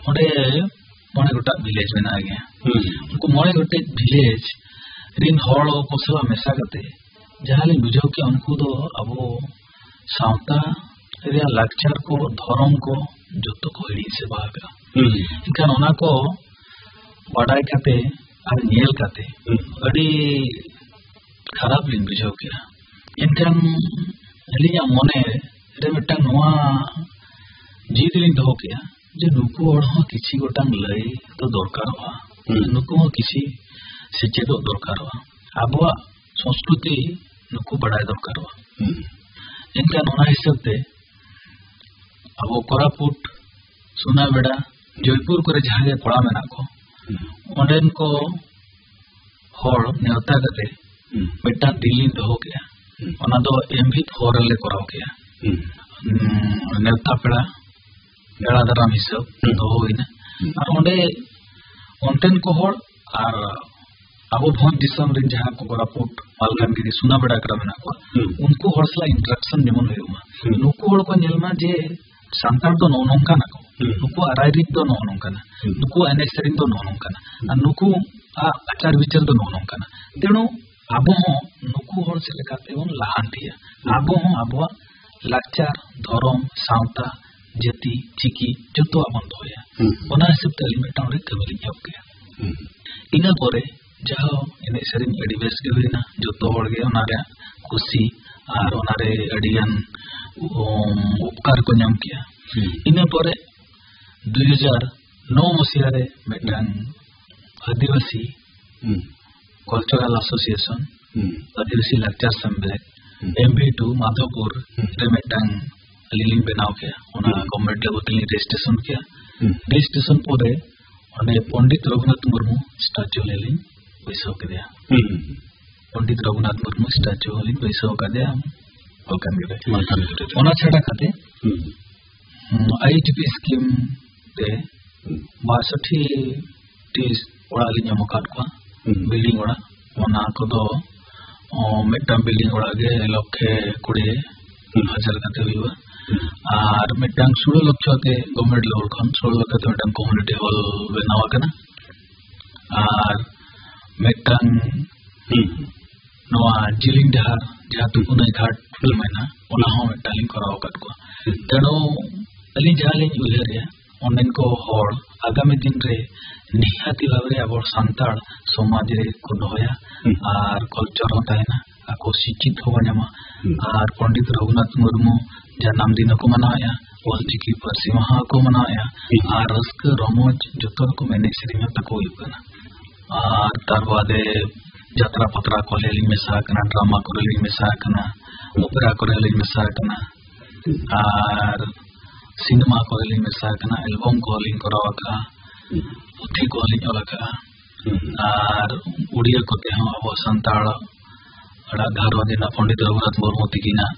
ᱚᱸᱰᱮ ᱢᱚᱬᱮ ᱜᱚᱴᱟᱝ village ᱢᱮᱱᱟᱜ ᱜᱮᱭᱟ᱾ ᱦᱩᱸ᱾ ᱩᱱᱠᱩ ᱢᱚᱬᱮ ᱜᱚᱴᱮᱡ village ᱨᱤᱱ ᱦᱚᱲ ᱠᱚ ᱥᱟᱞᱟᱜ ᱢᱮᱥᱟ ᱠᱟᱛᱮ ᱡᱟᱦᱟᱸ ᱞᱤᱧ ᱵᱩᱡᱷᱟᱹᱣ ᱠᱮᱜᱼᱟ, ᱩᱱᱠᱩ ᱫᱚ ᱟᱵᱚ ᱥᱟᱶᱛᱟ ᱨᱮᱭᱟᱜ ᱞᱟᱠᱪᱟᱨ ᱠᱚ, ᱫᱷᱚᱨᱚᱢ ᱠᱚ ᱡᱚᱛᱚ ᱠᱚ ᱦᱤᱲᱤᱧ ᱪᱟᱵᱟ ᱟᱠᱟᱫᱼᱟ᱾ ᱦᱩᱸ᱾ ᱮᱱᱠᱷᱟᱱ ᱚᱱᱟ ᱠᱚ ᱵᱟᱰᱟᱭ ᱠᱟᱛᱮ ᱟᱨ ᱧᱮᱞ ᱠᱟᱛᱮ ᱦᱩᱸ᱾ ᱟᱹᱰᱤ ᱠᱷᱟᱨᱟᱯ ᱞᱤᱧ ᱵᱩᱡᱷᱟᱹᱣ ᱠᱮᱜᱼᱟ᱾ ᱮᱱᱠᱷᱟᱱ ᱟᱹᱞᱤᱧᱟᱜ ᱢᱚᱱᱮ ᱨᱮ ᱢᱤᱫᱴᱟᱝ ᱱᱚᱣᱟ ᱡᱤᱫ ᱞᱤᱧ ᱫᱚᱦᱚ ᱠᱮᱜᱼᱟ ᱡᱮ ᱱᱩᱠᱩ ᱦᱚᱲ ᱦᱚᱸ ᱠᱤᱪᱷᱤ ᱜᱚᱴᱟᱝ ᱞᱟᱹᱭ ᱫᱚ ᱫᱚᱨᱠᱟᱨᱚᱜᱼᱟ᱾ ᱦᱩᱸ᱾ ᱱᱩᱠᱩ ᱦᱚᱸ ᱠᱤᱪᱷᱤ ᱥᱮᱪᱮᱫᱚᱜ ᱫᱚᱨᱠᱟᱨᱚᱜᱼᱟ᱾ ᱟᱵᱚᱣᱟᱜ ᱥᱚᱸᱥᱠᱨᱩᱛᱤ ᱱᱩᱠᱩ ᱵᱟᱲᱟᱭ ᱫᱚᱨᱠᱟᱨᱚᱜᱼᱟ᱾ ᱦᱩᱸ᱾ ᱮᱱᱠᱷᱟᱱ ᱚᱱᱟ ᱦᱤᱥᱟᱹᱵ ᱛᱮ ᱟᱵᱚ ᱠᱚᱨᱟᱯᱩᱴ, ᱥᱩᱱᱟᱵᱮᱲᱟ, ᱡᱚᱭᱯᱩᱨ ᱠᱚᱨᱮ ᱡᱟᱦᱟᱸ ᱜᱮ ᱠᱚᱲᱟ ᱢᱮᱱᱟᱜ ᱠᱚ, ᱦᱩᱸ᱾ ᱚᱸᱰᱮᱱ ᱠᱚ ᱦᱚᱲ ᱱᱮᱣᱛᱟ ᱠᱟᱛᱮ ᱦᱩᱸ᱾ ᱢᱤᱫᱴᱟᱝ ᱫᱤᱱ ᱞᱤᱧ ᱫᱚᱦᱚ ᱠᱮᱜᱼᱟ᱾ ᱦᱩᱸ᱾ ᱚᱱᱟ ᱫᱚ ᱮᱢᱵᱷᱤᱛ ᱦᱚᱨ ᱨᱮᱞᱮ ᱠᱚᱨᱟᱣ ᱠᱮᱜᱼᱟ᱾ ᱦᱩᱸ᱾ ᱩᱸ, ᱱᱮᱣᱛᱟ ᱯᱮᱲᱟ, ᱯᱮᱲᱟ ᱫᱟᱨᱟᱢ ᱦᱤᱥᱟᱹᱵ ᱦᱩᱸ᱾ ᱫᱚᱦᱚ ᱦᱩᱭᱱᱟ᱾ ᱦᱩᱸ᱾ ᱟᱨ ᱚᱸᱰᱮ ᱚᱱᱛᱮᱱ ᱠᱚ ᱦᱚᱲ ᱟᱨ ᱟᱵᱚ ᱵᱷᱚᱸᱡᱽ ᱫᱤᱥᱚᱢ ᱨᱮᱱ ᱡᱟᱦᱟᱸ ᱠᱚ ᱠᱚᱨᱟᱯᱩᱴ, ᱢᱟᱞᱠᱟᱱᱜᱤᱨᱤ, ᱥᱩᱱᱟᱵᱮᱲᱟ ᱠᱚᱨᱮ ᱢᱮᱱᱟᱜ ᱠᱚᱣᱟ, ᱦᱩᱸ᱾ ᱩᱱᱠᱩ ᱦᱚᱲ ᱥᱟᱞᱟᱜ interaction ᱡᱮᱢᱚᱱ ᱦᱩᱭᱩᱜ ᱢᱟ᱾ ᱦᱩᱸ᱾ ᱱᱩᱠᱩ ᱦᱚᱲ ᱠᱚ ᱧᱮᱞ ᱢᱟ ᱡᱮ ᱥᱟᱱᱛᱟᱲ ᱫᱚ ᱱᱚᱜᱼᱚ ᱱᱚᱝᱠᱟᱱᱟ ᱠᱚ, ᱦᱩᱸ᱾ ᱱᱩᱠᱩᱣᱟᱜ ᱨᱟᱭᱨᱤᱛ ᱫᱚ ᱱᱚᱜᱼᱚ ᱱᱚᱝᱠᱟᱱᱟ, ᱦᱩᱸ᱾ ᱱᱩᱠᱩᱣᱟᱜ ᱮᱱᱮᱡ ᱥᱮᱨᱮᱧ ᱫᱚ ᱱᱚᱜᱼᱚ ᱱᱚᱝᱠᱟᱱᱟ, ᱟᱨ ᱱᱩᱠᱩᱣᱟᱜ ᱟᱪᱟᱨ ᱵᱤᱪᱟᱹᱨ ᱫᱚ ᱱᱚᱜᱼᱚ ᱱᱚᱝᱠᱟᱱᱟ᱾ ᱛᱮᱬᱩ ᱟᱵᱚ ᱦᱚᱸ ᱱᱩᱠᱩ ᱦᱚᱲ ᱪᱮᱫ ᱞᱮᱠᱟ ᱛᱮᱵᱚᱱ ᱞᱟᱦᱟᱱᱛᱤᱭᱟ, ᱦᱩᱸ᱾ ᱟᱵᱚ ᱦᱚᱸ ᱟᱵᱚᱣᱟᱜ ᱞᱟᱠᱪᱟᱨ, ᱫᱷᱚᱨᱚᱢ, ᱥᱟᱶᱛᱟ, ᱡᱟᱹᱛᱤ, ᱪᱤᱠᱤ ᱡᱚᱛᱚᱣᱟᱜ ᱵᱚᱱ ᱫᱚᱦᱚᱭᱟ᱾ ᱦᱩᱸ᱾ ᱚᱱᱟ ᱦᱤᱥᱟᱹᱵ ᱛᱮ ᱟᱹᱞᱤᱧ ᱢᱤᱫᱴᱟᱝ ᱚᱸᱰᱮ ᱠᱟᱹᱢᱤ ᱞᱤᱧ ᱮᱦᱚᱵ ᱠᱮᱜᱼᱟ᱾ ᱦᱩᱸ᱾ ᱤᱱᱟᱹ ᱯᱚᱨᱮ ᱡᱟᱦᱟᱸ ᱮᱱᱮᱡ ᱥᱮᱨᱮᱧ ᱟᱹᱰᱤ ᱵᱮᱥ ᱜᱮ ᱦᱩᱭᱱᱟ, ᱡᱚᱛᱚ ᱦᱚᱲ ᱜᱮ ᱚᱱᱟ ᱨᱮᱭᱟᱜ ᱠᱩᱥᱤ ᱟᱨ ᱚᱱᱟ ᱨᱮ ᱟᱹᱰᱤ ᱜᱟᱱ, ᱩᱢ, ᱩᱯᱠᱟᱨ ᱠᱚ ᱧᱟᱢ ᱠᱮᱜᱼᱟ᱾ ᱦᱩᱸ᱾ ᱤᱱᱟᱹ ᱯᱚᱨᱮ ᱫᱩᱭ ᱦᱟᱡᱟᱨ ᱱᱚ ᱢᱩᱥᱤᱭᱟ ᱨᱮ ᱢᱤᱫᱴᱟᱝ ᱟᱹᱫᱤᱵᱟᱹᱥᱤ ᱦᱩᱸ᱾ Cultural Association, ᱦᱩᱸ᱾ ᱟᱹᱫᱤᱵᱟᱹᱥᱤ ᱞᱟᱠᱪᱟᱨ ᱥᱮᱢᱞᱮᱫ, ᱦᱩᱸ᱾ ᱮᱢ ᱵᱷᱤ ᱴᱩ ᱢᱟᱫᱷᱳᱯᱩᱨ ᱦᱩᱸ᱾ ᱨᱮ ᱢᱤᱫᱴᱟᱝ ᱟᱹᱞᱤᱧ ᱞᱤᱧ ᱵᱮᱱᱟᱣ ᱠᱮᱜᱼᱟ᱾ ᱚᱱᱟ ᱦᱩᱸ᱾ Government level ᱛᱮᱞᱤᱧ registration ᱠᱮᱜᱼᱟ᱾ ᱦᱩᱸ᱾ Registration ᱯᱚᱨᱮ ᱚᱸᱰᱮ ᱯᱚᱱᱰᱤᱛ ᱨᱚᱜᱷᱩᱱᱟᱛᱷ ᱢᱩᱨᱢᱩ statue ᱞᱤᱧ ᱵᱟᱹᱭᱥᱟᱹᱣ ᱠᱮᱫᱮᱭᱟ᱾ ᱦᱩᱸ᱾ ᱯᱚᱱᱰᱤᱛ ᱨᱚᱜᱷᱩᱱᱟᱛᱷ ᱢᱩᱨᱢᱩ statue ᱞᱤᱧ ᱵᱟᱹᱭᱥᱟᱹᱣ ᱠᱟᱫᱮᱭᱟ ᱢᱟᱞᱠᱟᱱᱜᱤᱨᱤ ᱨᱮ᱾ ᱢᱟᱞᱠᱟᱱᱜᱤᱨᱤ ᱨᱮ᱾ ᱚᱱᱟ ᱪᱷᱟᱰᱟ ᱠᱟᱛᱮ, ᱦᱩᱸ᱾ ᱦᱩᱸ, ᱟᱭ ᱮᱭᱤᱪ ᱰᱤ ᱯᱤ scheme ᱛᱮ ᱦᱩᱸ᱾ ᱵᱟᱥᱚᱴᱴᱤ ᱴᱤ ᱚᱲᱟᱜ ᱞᱤᱧ ᱮᱢ ᱟᱠᱟᱫ ᱠᱚᱣᱟ, ᱦᱩᱸ᱾ Building ᱚᱲᱟᱜ᱾ ᱚᱱᱟ ᱠᱚᱫᱚ, ᱚ, ᱢᱤᱫᱴᱟᱝ building ᱚᱲᱟᱜ ᱜᱮ ᱞᱚᱠᱷᱮ ᱠᱩᱲᱤ ᱦᱩᱸ᱾ ᱦᱟᱡᱟᱨ ᱠᱟᱛᱮ ᱦᱩᱭᱩᱜᱼᱟ᱾ ᱦᱩᱸ᱾ ᱟᱨ ᱢᱤᱫᱴᱟᱝ ᱥᱳᱞᱳ ᱞᱚᱠᱷᱚ ᱛᱮ government level ᱠᱷᱚᱱ ᱥᱳᱞᱳ ᱞᱚᱠᱷᱚ ᱛᱮ ᱢᱤᱫᱴᱟᱝ community hall ᱵᱮᱱᱟᱣ ᱟᱠᱟᱱᱟ᱾ ᱟᱨ ᱢᱤᱫᱴᱟᱝ ᱦᱩᱸ᱾ ᱱᱚᱣᱟ ᱡᱤᱞᱤᱧ ᱰᱟᱦᱟᱨ, ᱡᱟᱦᱟᱸ ᱛᱩᱯᱩᱱᱟᱹᱭ ᱜᱷᱟᱴ ᱦᱩᱸ᱾ ᱢᱮᱱᱟᱜᱼᱟ, ᱚᱱᱟ ᱦᱚᱸ ᱢᱤᱫᱴᱟᱝ ᱞᱤᱧ ᱠᱚᱨᱟᱣ ᱟᱠᱟᱫ ᱠᱚᱣᱟ᱾ ᱦᱩᱸ᱾ ᱛᱮᱬᱩ ᱟᱹᱞᱤᱧ ᱡᱟᱦᱟᱸ ᱞᱤᱧ ᱩᱭᱦᱟᱹᱨᱮᱜᱼᱟ, ᱚᱸᱰᱮᱱ ᱠᱚ ᱦᱚᱲ ᱟᱜᱟᱢᱤ ᱫᱤᱱ ᱨᱮ ᱱᱤᱦᱟᱹᱛᱤ ᱵᱷᱟᱵᱽ ᱨᱮ ᱟᱵᱚ ᱥᱟᱱᱛᱟᱲ ᱥᱚᱢᱟᱡᱽ ᱨᱮ ᱠᱚ ᱫᱚᱦᱚᱭᱟ ᱦᱩᱸ᱾ ᱟᱨ culture ᱦᱚᱸ ᱛᱟᱦᱮᱱᱟ, ᱟᱠᱚ ᱥᱤᱠᱠᱷᱤᱛ ᱦᱚᱸᱠᱚ ᱧᱟᱢᱟ᱾ ᱦᱩᱸ᱾ ᱟᱨ ᱯᱚᱱᱰᱤᱛ ᱨᱚᱜᱷᱩᱱᱟᱛᱷ ᱢᱩᱨᱢᱩ ᱡᱟᱱᱟᱢ ᱫᱤᱱ ᱦᱚᱸᱠᱚ ᱢᱟᱱᱟᱣᱮᱫᱼᱟ, ᱚᱞᱪᱤᱠᱤ ᱯᱟᱹᱨᱥᱤ ᱢᱟᱦᱟ ᱦᱚᱸᱠᱚ ᱢᱟᱱᱟᱣᱮᱫᱼᱟ, ᱦᱩᱸ᱾ ᱟᱨ ᱨᱟᱹᱥᱠᱟᱹ ᱨᱚᱢᱚᱡᱽ ᱡᱚᱛᱚ ᱨᱚᱠᱚᱢ ᱮᱱᱮᱡ ᱥᱮᱨᱮᱧ ᱦᱚᱸ ᱛᱟᱠᱚ ᱦᱩᱭᱩᱜ ᱠᱟᱱᱟ᱾ ᱟᱨ ᱛᱟᱨ ᱵᱟᱫᱮ ᱡᱟᱛᱨᱟ ᱯᱟᱛᱨᱟ ᱠᱚᱨᱮ ᱞᱤᱧ ᱢᱮᱥᱟ ᱟᱠᱟᱱᱟ, ᱰᱨᱟᱢᱟ ᱠᱚᱨᱮ ᱞᱤᱧ ᱢᱮᱥᱟ ᱟᱠᱟᱱᱟ, ᱚᱯᱮᱨᱟ ᱠᱚᱨᱮ ᱞᱤᱧ ᱢᱮᱥᱟ ᱟᱠᱟᱱᱟ, ᱟᱨ ᱥᱤᱱᱮᱢᱟ ᱠᱚᱨᱮ ᱞᱤᱧ ᱢᱮᱥᱟ ᱟᱠᱟᱱᱟ, ᱮᱞᱵᱚᱢ ᱠᱚᱦᱚᱸ ᱞᱤᱧ ᱠᱚᱨᱟᱣ ᱟᱠᱟᱫᱼᱟ, ᱦᱩᱸ᱾ ᱯᱩᱛᱷᱤ ᱠᱚᱦᱚᱸ ᱞᱤᱧ ᱚᱞ ᱟᱠᱟᱫᱼᱟ᱾ ᱦᱩᱸ᱾ ᱟᱨ ᱩᱲᱤᱭᱟ ᱠᱚᱛᱮ ᱦᱚᱸ ᱟᱵᱚ ᱥᱟᱱᱛᱟᱲ ᱟᱲᱟᱜ ᱜᱷᱟᱨᱚᱸᱡᱽ ᱨᱮᱱᱟᱜ ᱯᱚᱱᱰᱤᱛ ᱨᱚᱜᱷᱩᱱᱟᱛᱷ ᱢᱩᱨᱢᱩ ᱛᱤᱠᱤᱱᱟᱜ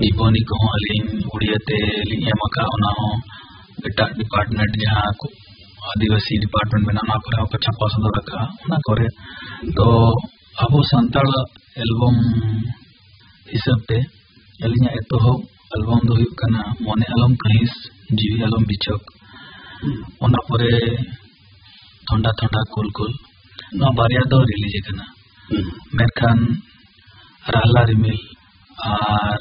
ᱡᱤᱵᱚᱱᱤ ᱠᱚᱦᱚᱸ ᱟᱹᱞᱤᱧ ᱩᱲᱤᱭᱟ ᱛᱮ ᱞᱤᱧ ᱮᱢ ᱟᱠᱟᱫᱼᱟ, ᱚᱱᱟ ᱦᱚᱸ ᱮᱴᱟᱜ ᱰᱤᱯᱟᱨᱴᱢᱮᱱᱴ ᱡᱟᱦᱟᱸ ᱠᱚ ᱟᱹᱫᱤᱵᱟᱹᱥᱤ ᱰᱤᱯᱟᱨᱴᱢᱮᱱᱴ ᱢᱮᱱᱟᱜᱼᱟ, ᱚᱱᱟ ᱠᱚᱨᱮ ᱦᱚᱸᱠᱚ ᱪᱷᱟᱯᱟ ᱥᱚᱫᱚᱨ ᱟᱠᱟᱫᱼᱟ᱾ ᱚᱱᱟ ᱠᱚᱨᱮ ᱫᱚ ᱟᱵᱚ ᱥᱟᱱᱛᱟᱲ ᱮᱞᱵᱚᱢ ᱦᱤᱥᱟᱹᱵ ᱛᱮ ᱟᱹᱞᱤᱧᱟᱜ ᱮᱛᱚᱦᱚᱵ ᱮᱞᱵᱚᱢ ᱫᱚ ᱦᱩᱭᱩᱜ ᱠᱟᱱᱟ ᱢᱚᱱᱮ ᱟᱞᱚᱢ ᱠᱟᱹᱦᱤᱥ, ᱡᱤᱣᱤ ᱟᱞᱚᱢ ᱵᱤᱪᱷᱚᱠ᱾ ᱦᱩᱸ᱾ ᱚᱱᱟ ᱯᱚᱨᱮ ᱛᱷᱚᱱᱰᱟ ᱛᱷᱚᱱᱰᱟ ᱠᱩᱞ ᱠᱩᱞ, ᱱᱚᱣᱟ ᱵᱟᱨᱭᱟ ᱫᱚ ᱨᱤᱞᱤᱡᱽ ᱟᱠᱟᱱᱟ᱾ ᱦᱩᱸ᱾ ᱢᱮᱱᱠᱷᱟᱱ ᱨᱟᱦᱞᱟ ᱨᱤᱢᱤᱞ ᱟᱨ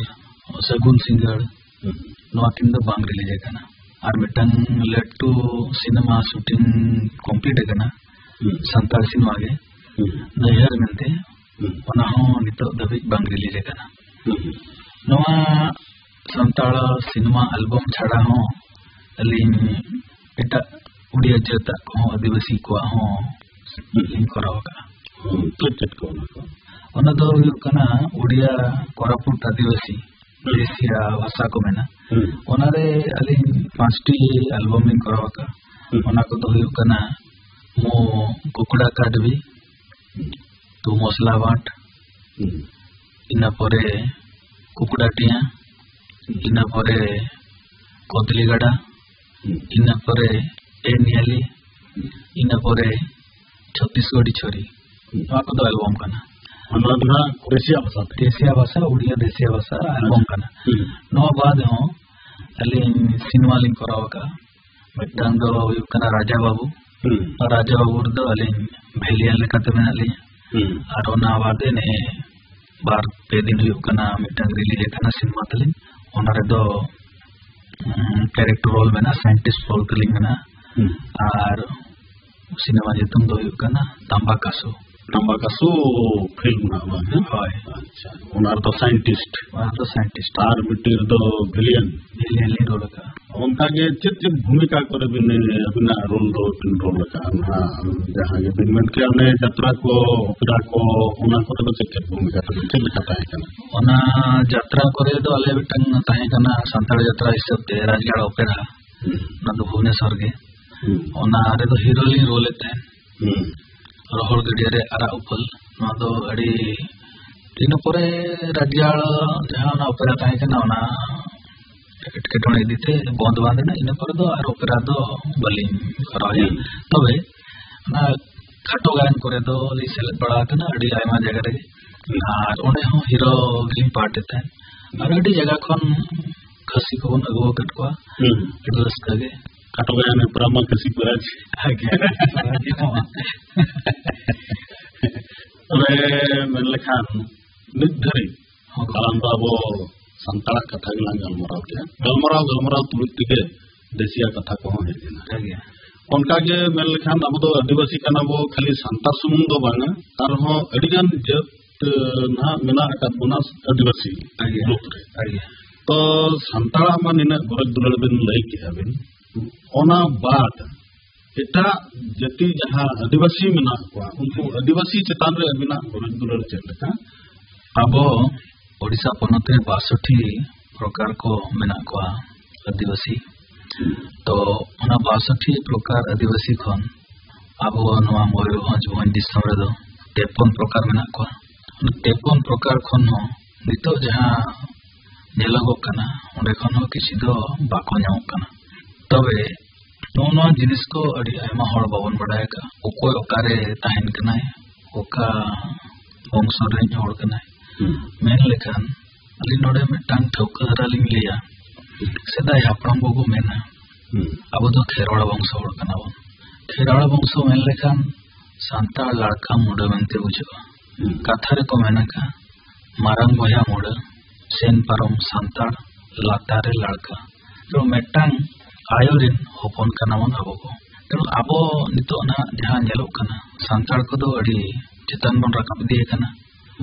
ᱥᱟᱹᱜᱩᱱ ᱥᱤᱸᱜᱟᱹᱲ, ᱦᱩᱸ᱾ ᱱᱚᱣᱟ ᱠᱤᱱ ᱫᱚ ᱵᱟᱝ ᱨᱤᱞᱤᱡᱽ ᱟᱠᱟᱱᱟ᱾ ᱟᱨ ᱢᱤᱫᱴᱟᱝ ᱞᱟᱹᱴᱩ ᱥᱤᱱᱮᱢᱟ ᱥᱩᱴᱤᱝ ᱠᱚᱢᱯᱞᱤᱴ ᱟᱠᱟᱱᱟ, ᱦᱩᱸ᱾ ᱥᱟᱱᱛᱟᱲ ᱥᱤᱱᱮᱢᱟ ᱜᱮ, ᱦᱩᱸ᱾ ᱱᱟᱹᱭᱦᱟᱹᱨ ᱢᱮᱱᱛᱮ, ᱦᱩᱸ᱾ ᱚᱱᱟ ᱦᱚᱸ ᱱᱤᱛᱚᱜ ᱫᱷᱟᱹᱵᱤᱡ ᱵᱟᱝ ᱨᱤᱞᱤᱡᱽ ᱟᱠᱟᱱᱟ᱾ ᱦᱩᱸ᱾ ᱱᱚᱣᱟ ᱥᱟᱱᱛᱟᱲ ᱥᱤᱱᱮᱢᱟ ᱮᱞᱵᱚᱢ ᱪᱷᱟᱲᱟ ᱦᱚᱸ ᱟᱹᱞᱤᱧ ᱮᱴᱟᱜ ᱩᱲᱤᱭᱟ ᱡᱟᱹᱛᱟᱜ ᱠᱚᱦᱚᱸ, ᱟᱹᱫᱤᱵᱟᱹᱥᱤ ᱠᱚᱣᱟᱜ ᱦᱚᱸ ᱞᱤᱧ ᱠᱚᱨᱟᱣ ᱟᱠᱟᱫᱼᱟ᱾ ᱦᱩᱸ, ᱪᱮᱫ ᱪᱮᱫ ᱠᱚ ᱚᱱᱟ ᱠᱚ? ᱚᱱᱟ ᱫᱚ ᱦᱩᱭᱩᱜ ᱠᱟᱱᱟ ᱩᱲᱤᱭᱟ ᱠᱚᱨᱟᱯᱩᱴ ᱟᱹᱫᱤᱵᱟᱹᱥᱤ ᱦᱩᱸ᱾ ᱫᱮᱥᱤᱭᱟ ᱵᱷᱟᱥᱟ ᱠᱚ ᱢᱮᱱᱟ᱾ ᱦᱩᱸ᱾ ᱚᱱᱟᱨᱮ ᱟᱹᱞᱤᱧ ᱯᱟᱸᱪᱴᱤ ᱮᱞᱵᱚᱢ ᱞᱤᱧ ᱠᱚᱨᱟᱣ ᱟᱠᱟᱫᱼᱟ᱾ ᱦᱩᱸ᱾ ᱚᱱᱟ ᱠᱚᱫᱚ ᱦᱩᱭᱩᱜ ᱠᱟᱱᱟ ᱢᱳ ᱠᱩᱠᱲᱟ ᱠᱟᱰᱵᱤ, ᱛᱩ ᱢᱚᱥᱞᱟ ᱵᱟᱴ, ᱦᱩᱸ᱾ ᱤᱱᱟᱹ ᱯᱚᱨᱮ ᱠᱩᱠᱲᱟ ᱴᱤᱭᱟ, ᱦᱩᱸ᱾ ᱤᱱᱟᱹ ᱯᱚᱨᱮ ᱠᱚᱫᱞᱤ ᱜᱟᱰᱟ, ᱦᱩᱸ᱾ ᱤᱱᱟᱹ ᱯᱚᱨᱮ ᱮ ᱱᱤᱭᱟᱞᱤ, ᱦᱩᱸ᱾ ᱤᱱᱟᱹ ᱯᱚᱨᱮ ᱪᱷᱚᱛᱤᱥᱜᱚᱲᱤ ᱪᱷᱚᱨᱤ᱾ ᱦᱩᱸ᱾ ᱱᱚᱣᱟ ᱠᱚᱫᱚ ᱮᱞᱵᱚᱢ ᱠᱟᱱᱟ᱾ ᱚᱱᱟ ᱫᱚ ᱦᱟᱸᱜ ᱫᱮᱥᱤᱭᱟ ᱵᱷᱟᱥᱟ ᱛᱮ? ᱫᱮᱥᱤᱭᱟ ᱵᱷᱟᱥᱟ, ᱩᱲᱤᱭᱟ ᱫᱮᱥᱤᱭᱟ ᱵᱷᱟᱥᱟ ᱮᱞᱵᱚᱢ ᱠᱟᱱᱟ᱾ ᱦᱩᱸ᱾ ᱱᱚᱣᱟ ᱵᱟᱫ ᱦᱚᱸ ᱟᱹᱞᱤᱧ ᱥᱤᱱᱮᱢᱟ ᱞᱤᱧ ᱠᱚᱨᱟᱣ ᱟᱠᱟᱫᱼᱟ᱾ ᱢᱤᱫᱴᱟᱝ ᱫᱚ ᱦᱩᱭᱩᱜ ᱠᱟᱱᱟ ᱨᱟᱡᱟ ᱵᱟᱹᱵᱩ᱾ ᱦᱩᱸ᱾ ᱨᱟᱡᱟ ᱵᱟᱹᱵᱩ ᱨᱮᱫᱚ ᱟᱹᱞᱤᱧ ᱵᱷᱤᱞᱤᱭᱟᱱ ᱞᱮᱠᱟᱛᱮ ᱢᱮᱱᱟᱜ ᱞᱤᱧᱟ᱾ ᱦᱩᱸ᱾ ᱟᱨ ᱚᱱᱟ ᱵᱟᱫᱮ ᱱᱮ ᱵᱟᱨ ᱯᱮ ᱫᱤᱱ ᱦᱩᱭᱩᱜ ᱠᱟᱱᱟ, ᱢᱤᱫᱴᱟᱝ ᱨᱤᱞᱤᱡᱽ ᱟᱠᱟᱱᱟ ᱥᱤᱱᱮᱢᱟ ᱛᱟᱹᱞᱤᱧ᱾ ᱚᱱᱟ ᱨᱮᱫᱚ, ᱩᱸ, ᱠᱮᱨᱮᱠᱴᱟᱨ ᱨᱳᱞ ᱢᱮᱱᱟᱜᱼᱟ, ᱥᱟᱭᱮᱱᱴᱤᱥᱴ ᱨᱳᱞ ᱛᱟᱹᱞᱤᱧ ᱢᱮᱱᱟᱜᱼᱟ᱾ ᱦᱩᱸ᱾ ᱟᱨ ᱥᱤᱱᱮᱢᱟ ᱧᱩᱛᱩᱢ ᱫᱚ ᱦᱩᱭᱩᱜ ᱠᱟᱱᱟ ᱛᱟᱢᱵᱟ ᱠᱟᱥᱩ᱾ ᱰᱟᱢᱵᱟ ᱠᱟᱥᱩ ᱯᱷᱤᱞᱢ ᱱᱟᱜ ᱵᱟᱝ, ᱦᱮᱸ? ᱦᱳᱭ᱾ ᱟᱪᱪᱷᱟ, ᱚᱱᱟ ᱨᱮᱫᱚ ᱥᱟᱭᱮᱱᱴᱤᱥᱴ᱾ ᱚᱱᱟ ᱨᱮᱫᱚ ᱥᱟᱭᱮᱱᱴᱤᱥᱴ᱾ ᱟᱨ ᱢᱤᱫᱴᱤᱡ ᱨᱮᱫᱚ ᱵᱷᱤᱞᱤᱭᱟᱱ᱾ ᱵᱷᱤᱞᱤᱭᱟᱱ ᱞᱤᱧ ᱨᱳᱞ ᱟᱠᱟᱫᱼᱟ᱾ ᱚᱱᱠᱟᱜᱮ ᱪᱮᱫ ᱪᱮᱫ ᱵᱷᱩᱢᱤᱠᱟ ᱠᱚᱨᱮ ᱵᱤᱱ, ᱟᱹᱵᱤᱱᱟᱜ ᱨᱳᱞ ᱫᱚ ᱵᱤᱱ ᱨᱳᱞ ᱟᱠᱟᱫᱼᱟ? ᱱᱟᱦᱟᱜ ᱡᱟᱦᱟᱸ ᱜᱮ ᱵᱤᱱ ᱢᱮᱱ ᱠᱮᱜᱼᱟ, ᱚᱱᱮ ᱡᱟᱛᱨᱟ ᱠᱚ, ᱚᱯᱮᱨᱟ ᱠᱚ, ᱚᱱᱟ ᱠᱚᱨᱮ ᱫᱚ ᱪᱮᱫ ᱪᱮᱫ ᱵᱷᱩᱢᱤᱠᱟ ᱛᱟᱵᱤᱱ, ᱪᱮᱫ ᱞᱮᱠᱟ ᱛᱟᱦᱮᱸ ᱠᱟᱱᱟ? ᱚᱱᱟ ᱡᱟᱛᱨᱟ ᱠᱚᱨᱮ ᱫᱚ ᱟᱞᱮ ᱢᱤᱫᱴᱟᱝ ᱛᱟᱦᱮᱸ ᱠᱟᱱᱟ ᱥᱟᱱᱛᱟᱲ ᱡᱟᱛᱨᱟ ᱦᱤᱥᱟᱹᱵ ᱛᱮ ᱨᱟᱡᱽᱜᱟᱲ ᱚᱯᱮᱨᱟ᱾ ᱦᱩᱸ᱾ ᱚᱱᱟ ᱫᱚ ᱵᱷᱩᱵᱽᱱᱮᱥᱚᱨ ᱜᱮ᱾ ᱦᱩᱸ᱾ ᱚᱱᱟ ᱨᱮᱫᱚ ᱦᱤᱨᱳ ᱞᱤᱧ ᱨᱳᱞ ᱮᱫ ᱛᱟᱦᱮᱸᱫ᱾ ᱦᱩᱸ᱾ ᱨᱚᱦᱚᱲ ᱜᱟᱹᱰᱭᱟᱹ ᱨᱮ ᱟᱨᱟᱜ ᱩᱯᱟᱹᱞ, ᱱᱚᱣᱟ ᱫᱚ ᱟᱹᱰᱤ, ᱤᱱᱟᱹ ᱯᱚᱨᱮ ᱨᱟᱡᱽᱜᱟᱲ ᱡᱟᱦᱟᱸ ᱚᱱᱟ ᱚᱯᱮᱨᱟ ᱛᱟᱦᱮᱸ ᱠᱟᱱᱟ, ᱚᱱᱟ ᱮᱴᱠᱮᱴᱚᱬᱮ ᱤᱫᱤᱛᱮ ᱵᱚᱱᱫ ᱵᱟᱝ ᱞᱮᱱᱟ᱾ ᱤᱱᱟᱹ ᱯᱚᱨᱮ ᱫᱚ ᱟᱨ ᱚᱯᱮᱨᱟ ᱫᱚ ᱵᱟᱹᱞᱤᱧ ᱠᱚᱨᱟᱣᱮᱫᱼᱟ᱾ ᱦᱩᱸ᱾ ᱛᱚᱵᱮ ᱚᱱᱟ ᱠᱷᱟᱴᱚ ᱜᱟᱭᱟᱱ ᱠᱚᱨᱮ ᱫᱚ ᱞᱤᱧ ᱥᱮᱞᱮᱫ ᱵᱟᱲᱟ ᱟᱠᱟᱱᱟ ᱟᱹᱰᱤ ᱟᱭᱢᱟ ᱡᱟᱭᱜᱟ ᱨᱮᱜᱮ, ᱟᱨ ᱚᱸᱰᱮ ᱦᱚᱸ ᱦᱤᱨᱳ ᱜᱮᱞᱤᱧ ᱯᱟᱴ ᱮᱫ ᱛᱟᱦᱮᱸᱫ᱾ ᱟᱨ ᱟᱹᱰᱤ ᱡᱟᱭᱜᱟ ᱠᱷᱚᱱ ᱠᱷᱟᱹᱥᱤ ᱠᱚᱵᱚᱱ ᱟᱹᱜᱩ ᱟᱠᱟᱫ ᱠᱚᱣᱟ᱾ ᱦᱩᱸ᱾ ᱟᱹᱰᱤ ᱨᱟᱹᱥᱠᱟᱹ ᱜᱮ᱾ ᱠᱷᱟᱴᱚ ᱜᱟᱭᱟᱱ ᱦᱮᱯᱨᱟᱣ ᱢᱟ ᱠᱷᱟᱹᱥᱤ ᱯᱨᱟᱭᱤᱡᱽ᱾ ᱦᱮᱸ ᱜᱮ᱾ ᱛᱚᱵᱮ ᱢᱮᱱ ᱞᱮᱠᱷᱟᱱ ᱱᱤᱛ ᱫᱷᱟᱹᱨᱤᱡ ᱦᱚᱸ᱾ ᱢᱟᱲᱟᱝ ᱫᱚ ᱟᱵᱚ ᱥᱟᱱᱛᱟᱲᱟᱜ ᱠᱟᱛᱷᱟ ᱜᱮᱞᱟᱝ ᱜᱟᱞᱢᱟᱨᱟᱣ ᱠᱮᱜᱼᱟ᱾ ᱜᱟᱞᱢᱟᱨᱟᱣ, ᱜᱟᱞᱢᱟᱨᱟᱣ ᱛᱩᱞᱩᱡ ᱛᱮᱜᱮ ᱫᱮᱥᱤᱭᱟ ᱠᱟᱛᱷᱟ ᱠᱚᱦᱚᱸ ᱦᱮᱡ ᱮᱱᱟ᱾ ᱦᱮᱸ ᱜᱮ᱾ ᱚᱱᱠᱟᱜᱮ ᱢᱮᱱ ᱞᱮᱠᱷᱟᱱ ᱟᱵᱚ ᱫᱚ ᱟᱹᱫᱤᱵᱟᱹᱥᱤ ᱠᱟᱱᱟ ᱵᱚ, ᱠᱷᱟᱹᱞᱤ ᱥᱟᱱᱛᱟᱲ ᱥᱩᱢᱩᱝ ᱫᱚ ᱵᱟᱝᱟ, ᱟᱨᱦᱚᱸ ᱟᱹᱰᱤᱜᱟᱱ ᱡᱟᱹᱛ, ᱮ, ᱱᱟᱦᱟᱜ ᱢᱮᱱᱟᱜ ᱟᱠᱟᱫ ᱵᱚᱱᱟ ᱟᱹᱫᱤᱵᱟᱹᱥᱤ ᱦᱮᱸ ᱜᱮ᱾ ᱜᱨᱩᱯ ᱨᱮ᱾ ᱦᱮᱸ ᱜᱮ᱾ ᱛᱚ ᱥᱟᱱᱛᱟᱲᱟᱜ ᱢᱟ ᱱᱤᱱᱟᱹᱜ ᱜᱚᱨᱚᱡᱽ ᱫᱩᱞᱟᱹᱲ ᱵᱤᱱ ᱞᱟᱹᱭ ᱠᱮᱜᱼᱟ ᱵᱤᱱ, ᱚᱱᱟ ᱵᱟᱫ ᱮᱴᱟᱜ ᱡᱟᱹᱛᱤ ᱡᱟᱦᱟᱸ ᱟᱹᱫᱤᱵᱟᱹᱥᱤ ᱢᱮᱱᱟᱜ ᱠᱚᱣᱟ, ᱩᱱᱠᱩ ᱟᱹᱫᱤᱵᱟᱹᱥᱤ ᱪᱮᱛᱟᱱ ᱨᱮ ᱟᱹᱵᱤᱱᱟᱜ ᱜᱚᱨᱚᱡᱽ ᱫᱩᱞᱟᱹᱲ ᱪᱮᱫ ᱞᱮᱠᱟ? ᱟᱵᱚ ᱳᱰᱤᱥᱟ ᱯᱚᱱᱚᱛ ᱨᱮ ᱵᱟᱥᱚᱴᱤ ᱯᱨᱚᱠᱟᱨ ᱠᱚ ᱢᱮᱱᱟᱜ ᱠᱚᱣᱟ ᱟᱹᱫᱤᱵᱟᱹᱥᱤ᱾ ᱛᱚ ᱚᱱᱟ ᱵᱟᱥᱚᱴᱤ ᱯᱨᱚᱠᱟᱨ ᱟᱹᱫᱤᱵᱟᱹᱥᱤ ᱠᱷᱚᱱ ᱟᱵᱚ ᱱᱚᱣᱟ ᱢᱚᱭᱩᱨᱵᱷᱚᱸᱡᱽ ᱵᱷᱚᱸᱡᱽ ᱫᱤᱥᱚᱢ ᱨᱮᱫᱚ ᱛᱮᱯᱚᱱ ᱯᱨᱚᱠᱟᱨ ᱢᱮᱱᱟᱜ ᱠᱚᱣᱟ᱾ ᱚᱱᱟ ᱛᱮᱯᱚᱱ ᱯᱨᱚᱠᱟᱨ ᱠᱷᱚᱱ ᱦᱚᱸ ᱱᱤᱛᱚᱜ ᱡᱟᱦᱟᱸ ᱧᱮᱞᱚᱜᱚᱜ ᱠᱟᱱᱟ, ᱚᱸᱰᱮ ᱠᱷᱚᱱ ᱦᱚᱸ ᱠᱤᱪᱷᱩ ᱫᱚ ᱵᱟᱠᱚ ᱧᱟᱢᱚᱜ ᱠᱟᱱᱟ᱾ ᱛᱚᱵᱮ ᱱᱚᱜᱼᱚ ᱱᱚᱣᱟ ᱡᱤᱱᱤᱥ ᱠᱚ ᱟᱹᱰᱤ ᱟᱭᱢᱟ ᱦᱚᱲ ᱵᱟᱵᱚᱱ ᱵᱟᱰᱟᱭ ᱟᱠᱟᱫᱼᱟ, ᱚᱠᱚᱭ ᱚᱠᱟᱨᱮ ᱛᱟᱦᱮᱱ ᱠᱟᱱᱟᱭ, ᱚᱠᱟ ᱵᱚᱝᱥᱚ ᱨᱮᱱ ᱦᱚᱲ ᱠᱟᱱᱟᱭ᱾ ᱦᱩᱸ᱾ ᱢᱮᱱ ᱞᱮᱠᱷᱟᱱ ᱟᱹᱞᱤᱧ ᱱᱚᱰᱮ ᱢᱤᱫᱴᱟᱝ ᱴᱷᱟᱹᱣᱠᱟᱹ ᱫᱷᱟᱨᱟ ᱞᱤᱧ ᱞᱟᱹᱭᱟ᱾ ᱥᱮᱫᱟᱭ ᱦᱟᱯᱲᱟᱢ ᱠᱚᱠᱚ ᱢᱮᱱᱟ, ᱦᱩᱸ᱾ ᱟᱵᱚ ᱫᱚ ᱠᱷᱮᱨᱣᱟᱲ ᱵᱚᱝᱥᱚ ᱦᱚᱲ ᱠᱟᱱᱟ ᱵᱚᱱ᱾ ᱠᱷᱮᱨᱣᱟᱲ ᱵᱚᱝᱥᱚ ᱢᱮᱱ ᱞᱮᱠᱷᱟᱱ ᱥᱟᱱᱛᱟᱲ ᱞᱟᱲᱠᱟ ᱢᱩᱰᱟᱹ ᱢᱮᱱᱛᱮ ᱵᱩᱡᱷᱟᱹᱜᱼᱟ᱾ ᱦᱩᱸ᱾ ᱠᱟᱛᱷᱟ ᱨᱮᱠᱚ ᱢᱮᱱ ᱟᱠᱟᱫ, ᱢᱟᱨᱟᱝ ᱵᱚᱭᱦᱟ ᱢᱩᱰᱟᱹ, ᱥᱮᱱ ᱯᱟᱨᱚᱢ ᱥᱟᱱᱛᱟᱲ, ᱞᱟᱛᱟᱨ ᱨᱮ ᱞᱟᱲᱠᱟ᱾ ᱛᱚ ᱢᱤᱫᱴᱟᱝ ᱟᱭᱳ ᱨᱮᱱ ᱦᱚᱯᱚᱱ ᱠᱟᱱᱟ ᱵᱚᱱ ᱟᱵᱚ ᱠᱚ᱾ ᱛᱚ ᱟᱵᱚ ᱱᱤᱛᱚᱜ ᱱᱟᱦᱟᱜ ᱡᱟᱦᱟᱸ ᱧᱮᱞᱚᱜ ᱠᱟᱱᱟ, ᱥᱟᱱᱛᱟᱲ ᱠᱚᱫᱚ ᱟᱹᱰᱤ ᱪᱮᱛᱟᱱ ᱵᱚᱱ ᱨᱟᱠᱟᱵ ᱤᱫᱤᱭᱮ ᱠᱟᱱᱟ᱾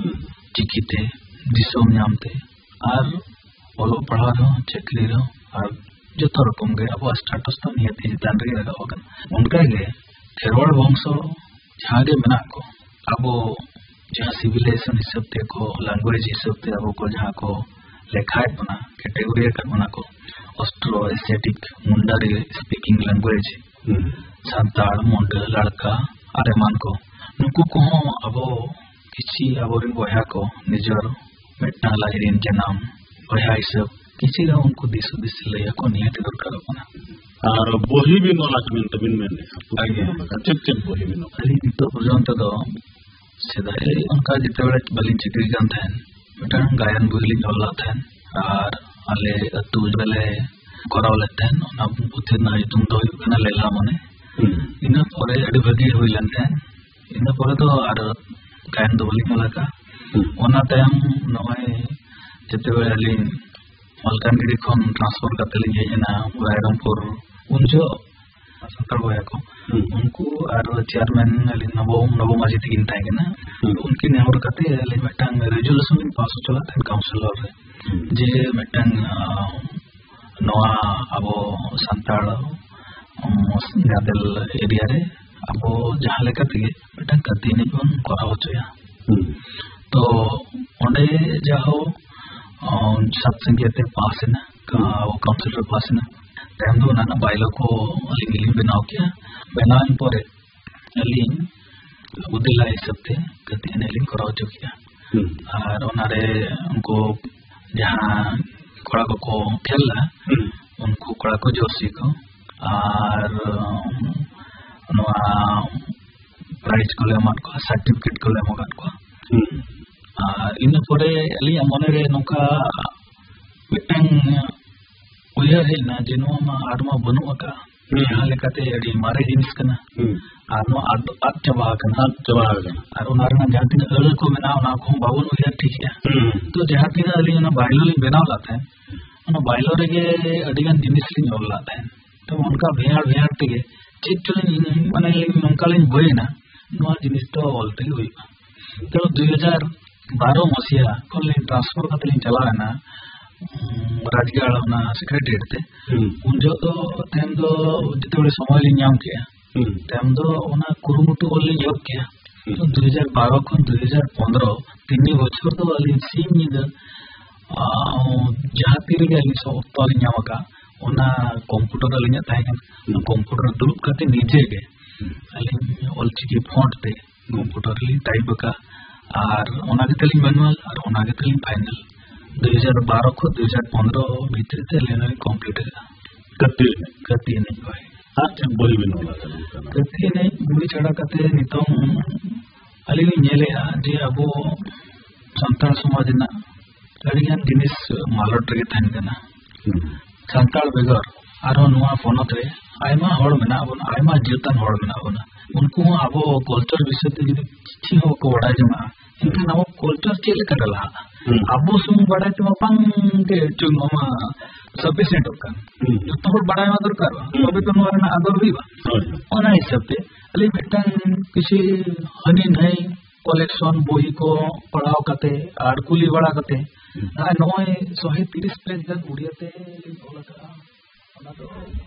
ᱪᱤᱠᱤᱛᱮ, ᱫᱤᱥᱚᱢ ᱧᱟᱢᱛᱮ, ᱟᱨ ᱚᱞᱚᱜ ᱯᱟᱲᱦᱟᱣ ᱨᱮᱦᱚᱸ, ᱪᱟᱹᱠᱨᱤ ᱨᱮᱦᱚᱸ, ᱟᱨ ᱡᱚᱛᱚ ᱨᱚᱠᱚᱢ ᱜᱮ ᱟᱵᱚᱣᱟᱜ ᱥᱴᱮᱴᱟᱥ ᱫᱚ ᱱᱤᱦᱟᱹᱛ ᱪᱮᱛᱟᱱ ᱨᱮᱜᱮ ᱨᱟᱠᱟᱵ ᱟᱠᱟᱱᱟ᱾ ᱚᱱᱠᱟᱜᱮ ᱠᱷᱮᱨᱣᱟᱲ ᱵᱚᱝᱥᱚ ᱡᱟᱦᱟᱸ ᱜᱮ ᱢᱮᱱᱟᱜ ᱠᱚ, ᱟᱵᱚ ᱡᱟᱦᱟᱸ ᱥᱤᱵᱤᱞᱟᱭᱡᱮᱥᱚᱱ ᱦᱤᱥᱟᱹᱵ ᱛᱮ ᱠᱚ, ᱞᱮᱝᱜᱩᱭᱮᱡᱽ ᱦᱤᱥᱟᱹᱵ ᱛᱮ ᱟᱵᱚ ᱠᱚ ᱡᱟᱦᱟᱸ ᱠᱚ ᱞᱮᱠᱷᱟᱭᱮᱫ ᱵᱚᱱᱟ, ᱠᱮᱴᱮᱜᱚᱨᱤ ᱟᱠᱟᱫ ᱵᱚᱱᱟ ᱠᱚ, Austro Asiatic Mundari speaking language, ᱦᱩᱸ᱾ ᱥᱟᱱᱛᱟᱲ, ᱢᱩᱱᱰᱟᱹ, ᱞᱟᱲᱠᱟ ᱟᱨ ᱮᱢᱟᱱ ᱠᱚ, ᱱᱩᱠᱩ ᱠᱚᱦᱚᱸ ᱟᱵᱚ ᱠᱤᱪᱷᱤ ᱟᱵᱚᱨᱮᱱ ᱵᱚᱭᱦᱟ ᱠᱚ ᱱᱤᱡᱮᱨ ᱢᱤᱫᱴᱟᱝ ᱞᱟᱡ ᱨᱮᱱ ᱡᱟᱱᱟᱢ ᱵᱚᱭᱦᱟ ᱦᱤᱥᱟᱹᱵ ᱠᱤᱪᱷᱤ ᱜᱟᱱ ᱩᱱᱠᱩ ᱫᱤᱥ ᱦᱩᱫᱤᱥ ᱞᱟᱹᱭ ᱟᱠᱚ ᱱᱤᱦᱟᱹᱛ ᱫᱚᱨᱠᱟᱨᱚᱜ ᱠᱟᱱᱟ᱾ ᱟᱨ ᱵᱚᱦᱤ ᱵᱤᱱ ᱚᱞ ᱟᱠᱟᱫ ᱢᱮᱱᱛᱮ ᱵᱤᱱ ᱢᱮᱱᱮᱫᱼᱟ, ᱯᱩᱛᱷᱤ ᱟᱜᱮ᱾ ᱵᱤᱱ ᱚᱞ ᱟᱠᱟᱫ, ᱪᱮᱫ ᱪᱮᱫ ᱵᱚᱦᱤ ᱵᱤᱱ ᱚᱞ ᱟᱠᱟᱫ? ᱟᱹᱞᱤᱧ ᱱᱤᱛᱚᱜ ᱯᱚᱨᱡᱚᱱᱛᱚ ᱫᱚ, ᱥᱮᱫᱟᱭ ᱚᱱᱠᱟ ᱡᱮᱛᱮ ᱵᱮᱲᱟ ᱵᱟᱹᱞᱤᱧ ᱪᱟᱹᱠᱨᱤ ᱠᱟᱱ ᱛᱟᱦᱮᱸᱱ, ᱢᱤᱫᱴᱟᱝ ᱜᱟᱭᱟᱱ ᱵᱚᱦᱤ ᱞᱤᱧ ᱚᱞ ᱞᱮᱫ ᱛᱟᱦᱮᱸᱱ, ᱟᱨ ᱟᱞᱮ ᱟᱹᱛᱩ ᱨᱮᱞᱮ ᱠᱚᱨᱟᱣ ᱞᱮᱫ ᱛᱟᱦᱮᱸᱱ᱾ ᱚᱱᱟ ᱯᱩᱛᱷᱤ ᱨᱮᱱᱟᱜ ᱧᱩᱛᱩᱢ ᱫᱚ ᱦᱩᱭᱩᱜ ᱠᱟᱱᱟ ᱞᱮᱞᱦᱟ ᱢᱚᱱᱮ᱾ ᱦᱩᱸ᱾ ᱤᱱᱟᱹ ᱯᱚᱨᱮ ᱟᱹᱰᱤ ᱵᱷᱟᱹᱜᱤ ᱦᱩᱭ ᱞᱮᱱ ᱛᱟᱦᱮᱸᱱ᱾ ᱤᱱᱟᱹ ᱯᱚᱨᱮ ᱫᱚ ᱟᱨ ᱜᱟᱭᱟᱱ ᱫᱚ ᱵᱟᱹᱞᱤᱧ ᱚᱞ ᱟᱠᱟᱫᱼᱟ᱾ ᱦᱩᱸ᱾ ᱚᱱᱟ ᱛᱟᱭᱚᱢ ᱱᱚᱜᱼᱚᱭ ᱡᱮᱛᱮ ᱵᱮᱲᱟ ᱟᱹᱞᱤᱧ ᱢᱟᱞᱠᱟᱱᱜᱤᱨᱤ ᱠᱷᱚᱱ ᱴᱨᱟᱱᱥᱯᱷᱟᱨ ᱠᱟᱛᱮ ᱞᱤᱧ ᱦᱮᱡ ᱮᱱᱟ ᱨᱟᱭᱨᱚᱝᱯᱩᱨ᱾ ᱩᱱ ᱡᱚᱦᱚᱜ ᱥᱟᱱᱛᱟᱲ ᱵᱚᱭᱦᱟ ᱠᱚ, ᱦᱩᱸ᱾ ᱩᱱᱠᱩ ᱟᱨ ᱪᱮᱭᱟᱨᱢᱮᱱ ᱟᱹᱞᱤᱧ ᱱᱚᱵᱚ, ᱱᱚᱵᱚ ᱢᱟᱹᱡᱷᱤ ᱛᱟᱹᱠᱤᱱ ᱛᱟᱦᱮᱸ ᱠᱟᱱᱟ᱾ ᱦᱩᱸ᱾ ᱩᱱᱠᱤᱱ ᱱᱮᱦᱚᱨ ᱠᱟᱛᱮ ᱟᱹᱞᱤᱧ ᱢᱤᱫᱴᱟᱝ ᱨᱮᱡᱩᱞᱮᱥᱚᱱ ᱞᱤᱧ ᱯᱟᱥ ᱦᱚᱪᱚ ᱞᱮᱫ ᱛᱟᱦᱮᱸᱫ ᱠᱟᱣᱩᱱᱥᱤᱞᱚᱨ ᱨᱮ, ᱦᱩᱸ᱾ ᱡᱮ ᱢᱤᱫᱴᱟᱝ, ᱟᱸ, ᱱᱚᱣᱟ ᱟᱵᱚ ᱥᱟᱱᱛᱟᱲ, ᱩᱸ, ᱜᱟᱫᱮᱞ ᱮᱨᱤᱭᱟ ᱨᱮ ᱟᱵᱚ ᱡᱟᱦᱟᱸ ᱞᱮᱠᱟ ᱛᱮᱜᱮ ᱢᱤᱫᱴᱟᱝ ᱠᱟᱹᱛᱤ ᱮᱱᱮᱡ ᱵᱚᱱ ᱠᱚᱨᱟᱣ ᱦᱚᱪᱚᱭᱟ᱾ ᱦᱩᱸ᱾ ᱛᱚ ᱚᱸᱰᱮ ᱡᱟᱦᱳ, ᱟᱸ, ᱥᱟᱛ ᱥᱤᱸᱜᱤ ᱛᱮ ᱯᱟᱥ ᱮᱱᱟ, ᱠᱟ-, ᱠᱟᱣᱩᱱᱥᱤᱞ ᱨᱮ ᱯᱟᱥ ᱮᱱᱟ᱾ ᱛᱟᱭᱚᱢ ᱫᱚ ᱚᱱᱟ ᱨᱮᱱᱟᱜ ᱵᱟᱭᱞᱟ ᱠᱚ ᱟᱹᱞᱤᱧ ᱜᱮᱞᱤᱧ ᱵᱮᱱᱟᱣ ᱠᱮᱜᱼᱟ᱾ ᱵᱮᱱᱟᱣ ᱮᱱ ᱯᱚᱨᱮ ᱟᱹᱞᱤᱧ ᱩᱫᱤᱞᱟ ᱦᱤᱥᱟᱹᱵ ᱛᱮ ᱠᱟᱹᱛᱤ ᱮᱱᱮᱡ ᱞᱤᱧ ᱠᱚᱨᱟᱣ ᱦᱚᱪᱚ ᱠᱮᱜᱼᱟ᱾ ᱦᱩᱸ᱾ ᱟᱨ ᱚᱱᱟᱨᱮ ᱩᱱᱠᱩ ᱡᱟᱦᱟᱸ ᱠᱚᱲᱟ ᱠᱚᱠᱚ ᱠᱷᱮᱞᱟ, ᱦᱩᱸ᱾ ᱩᱱᱠᱩ ᱠᱚᱲᱟ ᱠᱚ ᱡᱟᱹᱨᱥᱤ ᱠᱚ, ᱟᱨ, ᱩᱢ, ᱱᱚᱣᱟ ᱯᱨᱟᱭᱤᱡᱽ ᱠᱚᱞᱮ ᱮᱢᱟᱫ ᱠᱚᱣᱟ, ᱥᱟᱨᱴᱤᱯᱷᱤᱠᱮᱴ ᱠᱚᱞᱮ ᱮᱢ ᱟᱠᱟᱫ ᱠᱚᱣᱟ᱾ ᱦᱩᱸ᱾ ᱟᱨ ᱤᱱᱟᱹ ᱯᱚᱨᱮ ᱟᱹᱞᱤᱧᱟᱜ ᱢᱚᱱᱮᱨᱮ ᱱᱚᱝᱠᱟ ᱢᱤᱫᱴᱟᱝ ᱩᱭᱦᱟᱹᱨ ᱦᱮᱡ ᱮᱱᱟ ᱡᱮ ᱱᱚᱣᱟ ᱢᱟ ᱟᱨ ᱢᱟ ᱵᱟᱹᱱᱩᱜ ᱟᱠᱟᱫ, ᱦᱩᱸ᱾ ᱡᱟᱦᱟᱸ ᱞᱮᱠᱟᱛᱮ ᱟᱹᱰᱤ ᱢᱟᱨᱮ ᱡᱤᱱᱤᱥ ᱠᱟᱱᱟ᱾ ᱦᱩᱸ᱾ ᱟᱨ ᱱᱚᱣᱟ ᱟᱫ, ᱟᱫ ᱪᱟᱵᱟ ᱟᱠᱟᱱᱟ᱾ ᱟᱫ ᱪᱟᱵᱟ ᱟᱠᱟᱱᱟ᱾ ᱟᱨ ᱚᱱᱟ ᱨᱮᱱᱟᱜ ᱡᱟᱦᱟᱸ ᱛᱤᱱᱟᱹᱜ ᱟᱹᱲᱟᱹ ᱠᱚ ᱢᱮᱱᱟᱜᱼᱟ, ᱚᱱᱟ ᱠᱚᱦᱚᱸ ᱵᱟᱵᱚᱱ ᱩᱭᱦᱟᱹᱨ ᱴᱷᱤᱠᱮᱜᱼᱟ᱾ ᱦᱩᱸ᱾ ᱛᱚ ᱡᱟᱦᱟᱸ ᱛᱤᱱᱟᱹᱜ ᱟᱹᱞᱤᱧ ᱚᱱᱟ ᱵᱟᱭᱞᱳ ᱞᱤᱧ ᱵᱮᱱᱟᱣ ᱞᱮᱫ ᱛᱟᱦᱮᱸᱫ, ᱚᱱᱟ ᱵᱟᱭᱞᱳ ᱨᱮᱜᱮ ᱟᱹᱰᱤ ᱜᱟᱱ ᱡᱤᱱᱤᱥ ᱞᱤᱧ ᱚᱞ ᱞᱮᱫ ᱛᱟᱦᱮᱸᱫ᱾ ᱛᱚ ᱚᱱᱠᱟ ᱵᱷᱮᱜᱟᱨ ᱵᱷᱮᱜᱟᱨ ᱛᱮᱜᱮ ᱪᱮᱫ ᱪᱚᱞᱤᱧ, ᱢᱟᱱᱮ, ᱱᱚᱝᱠᱟ ᱞᱤᱧ ᱵᱳᱭᱮᱱᱟ, ᱱᱚᱣᱟ ᱡᱤᱱᱤᱥ ᱫᱚ ᱚᱞ ᱛᱮᱜᱮ ᱦᱩᱭᱩᱜᱼᱟ᱾ ᱛᱚ ᱫᱩ ᱦᱟᱡᱟᱨ ᱵᱟᱨᱚ ᱢᱟᱥᱤᱭᱟ ᱠᱷᱚᱱ ᱞᱤᱧ ᱴᱨᱟᱱᱥᱯᱷᱟᱨ ᱠᱟᱛᱮ ᱞᱤᱧ ᱪᱟᱞᱟᱣ ᱮᱱᱟ, ᱩᱸ, ᱨᱟᱡᱽᱜᱟᱲ ᱚᱱᱟ ᱥᱮᱠᱨᱮᱴᱟᱨᱤᱭᱮᱴ ᱛᱮ᱾ ᱦᱩᱸ᱾ ᱩᱱ ᱡᱚᱦᱚᱜ ᱫᱚ ᱛᱟᱭᱚᱢ ᱫᱚ ᱡᱮᱛᱮ ᱦᱚᱲ ᱥᱚᱢᱚᱭ ᱞᱤᱧ ᱧᱟᱢ ᱠᱮᱜᱼᱟ, ᱦᱩᱸ᱾ ᱛᱟᱭᱚᱢ ᱫᱚ ᱚᱱᱟ ᱠᱩᱨᱩᱢᱩᱴᱩ ᱚᱞ ᱞᱤᱧ ᱮᱦᱚᱵ ᱠᱮᱜᱼᱟ᱾ ᱦᱩᱸ᱾ ᱛᱚ ᱫᱩ ᱦᱟᱡᱟᱨ ᱵᱟᱨᱚ ᱠᱷᱚᱱ ᱫᱩ ᱦᱟᱡᱟᱨ ᱯᱚᱱᱫᱽᱨᱚ ᱛᱤᱱ ᱵᱚᱪᱷᱚᱨ ᱫᱚ ᱟᱹᱞᱤᱧ ᱥᱤᱧ ᱧᱤᱫᱟᱹ, ᱟᱸ, ᱡᱟᱦᱟᱸ ᱛᱤ ᱨᱮᱜᱮ ᱟᱹᱞᱤᱧ ᱥᱟᱶ ᱚᱠᱛᱚ ᱞᱤᱧ ᱧᱟᱢ ᱟᱠᱟᱫ, ᱚᱱᱟ ᱠᱚᱢᱯᱤᱭᱩᱴᱟᱨ ᱟᱹᱞᱤᱧᱟᱜ ᱛᱟᱦᱮᱸ ᱠᱟᱱᱟ᱾ ᱚᱱᱟ ᱠᱚᱢᱯᱤᱭᱩᱴᱟᱨ ᱫᱩᱲᱩᱵ ᱠᱟᱛᱮ ᱱᱤᱡᱮ ᱜᱮ ᱟᱹᱞᱤᱧ ᱚᱞᱪᱤᱠᱤ ᱯᱷᱚᱱᱴ ᱛᱮ ᱠᱚᱢᱯᱤᱭᱩᱴᱟᱨ ᱨᱮᱞᱤᱧ ᱴᱟᱭᱤᱯ ᱟᱠᱟᱫ, ᱟᱨ ᱚᱱᱟ ᱜᱮ ᱛᱟᱹᱞᱤᱧ ᱢᱮᱱᱩᱣᱟᱞ, ᱟᱨ ᱚᱱᱟ ᱜᱮ ᱛᱟᱹᱞᱤᱧ ᱯᱷᱟᱭᱱᱮᱞ᱾ ᱫᱩ ᱦᱟᱡᱟᱨ ᱵᱟᱨᱚ ᱠᱷᱚᱱ ᱫᱩ ᱦᱟᱡᱟᱨ ᱯᱚᱱᱫᱽᱨᱚ ᱵᱷᱤᱛᱨᱤ ᱛᱮ ᱟᱹᱞᱤᱧ ᱞᱤᱧ ᱠᱚᱢᱯᱞᱤᱴ ᱟᱠᱟᱫᱼᱟ᱾ ᱠᱟᱹᱛᱤ ᱮᱱᱮᱡ᱾ ᱠᱟᱹᱛᱤ ᱮᱱᱮᱡ, ᱦᱳᱭ᱾ ᱟᱨ ᱪᱮᱫ ᱵᱳᱭ ᱵᱮᱱ ᱚᱞ ᱟᱠᱟᱫᱟ ᱚᱱᱠᱟᱱᱟᱜ? ᱠᱟᱹᱛᱤ ᱮᱱᱮᱡ ᱵᱳᱭ ᱪᱷᱟᱲᱟ ᱠᱟᱛᱮ ᱱᱤᱛᱚᱝ ᱟᱹᱞᱤᱧ ᱞᱤᱧ ᱧᱮᱞᱮᱫᱼᱟ ᱡᱮ ᱟᱵᱚ ᱥᱟᱱᱛᱟᱲ ᱥᱚᱢᱟᱡᱽ ᱨᱮᱱᱟᱜ ᱟᱹᱰᱤᱜᱟᱱ ᱡᱤᱱᱤᱥ ᱢᱟᱞᱚᱴ ᱨᱮᱜᱮ ᱛᱟᱦᱮᱱ ᱠᱟᱱᱟ᱾ ᱦᱩᱸ᱾ ᱥᱟᱱᱛᱟᱲ ᱵᱮᱜᱚᱨ ᱟᱨᱦᱚᱸ ᱱᱚᱣᱟ ᱯᱚᱱᱚᱛ ᱨᱮ ᱟᱭᱢᱟ ᱦᱚᱲ ᱢᱮᱱᱟᱜ ᱵᱚᱱᱟ, ᱟᱭᱢᱟ ᱡᱟᱹᱛᱟᱱ ᱦᱚᱲ ᱢᱮᱱᱟᱜ ᱵᱚᱱᱟ᱾ ᱩᱱᱠᱩ ᱦᱚᱸ ᱟᱵᱚ ᱠᱚᱞᱪᱟᱨ ᱵᱤᱥᱚᱭ ᱛᱮ ᱡᱩᱫᱤ ᱪᱮᱫ ᱦᱚᱸ ᱵᱟᱠᱚ ᱵᱟᱲᱟᱭ ᱡᱚᱝᱟ, ᱮᱱᱠᱷᱟᱱ ᱟᱵᱚ ᱠᱚᱞᱪᱟᱨ ᱪᱮᱫ ᱞᱮᱠᱟᱛᱮ ᱞᱟᱦᱟᱜᱼᱟ? ᱦᱩᱸ᱾ ᱟᱵᱚ ᱥᱩᱢᱩᱝ ᱵᱟᱲᱟᱭ ᱛᱮᱢᱟ ᱵᱟᱝ ᱜᱮ ᱪᱚᱝ ᱱᱚᱣᱟ ᱥᱟᱯᱷᱤᱥᱤᱭᱮᱱᱴᱚᱜ ᱠᱟᱱ᱾ ᱦᱩᱸ᱾ ᱡᱚᱛᱚ ᱦᱚᱲ ᱵᱟᱲᱟᱭ ᱢᱟ ᱫᱚᱨᱠᱟᱨᱚᱜᱼᱟ, ᱦᱩᱸ᱾ ᱛᱚᱵᱮ ᱛᱚ ᱱᱚᱣᱟ ᱨᱮᱱᱟᱜ ᱟᱫᱚᱨ ᱦᱩᱭᱩᱜᱼᱟ᱾ ᱦᱳᱭ᱾ ᱚᱱᱟ ᱦᱤᱥᱟᱹᱵ ᱛᱮ ᱟᱹᱞᱤᱧ ᱢᱤᱫᱴᱟᱝ ᱠᱤᱪᱷᱩ ᱦᱟᱹᱱᱤ ᱱᱟᱹᱭ ᱠᱚᱞᱮᱠᱥᱚᱱ ᱵᱳᱭ ᱠᱚ ᱯᱟᱲᱦᱟᱣ ᱠᱟᱛᱮ ᱟᱨ ᱠᱩᱞᱤ ᱵᱟᱲᱟ ᱠᱟᱛᱮ, ᱦᱩᱸ᱾ ᱟᱨ ᱱᱚᱜᱼᱚᱭ ᱥᱚᱦᱮ ᱛᱤᱨᱤᱥ ᱯᱮᱡᱽ ᱜᱟᱱ ᱩᱲᱤᱭᱟ ᱛᱮ ᱞᱤᱧ ᱚᱞ ᱟᱠᱟᱫᱼᱟ᱾ ᱚᱱᱟ ᱫᱚ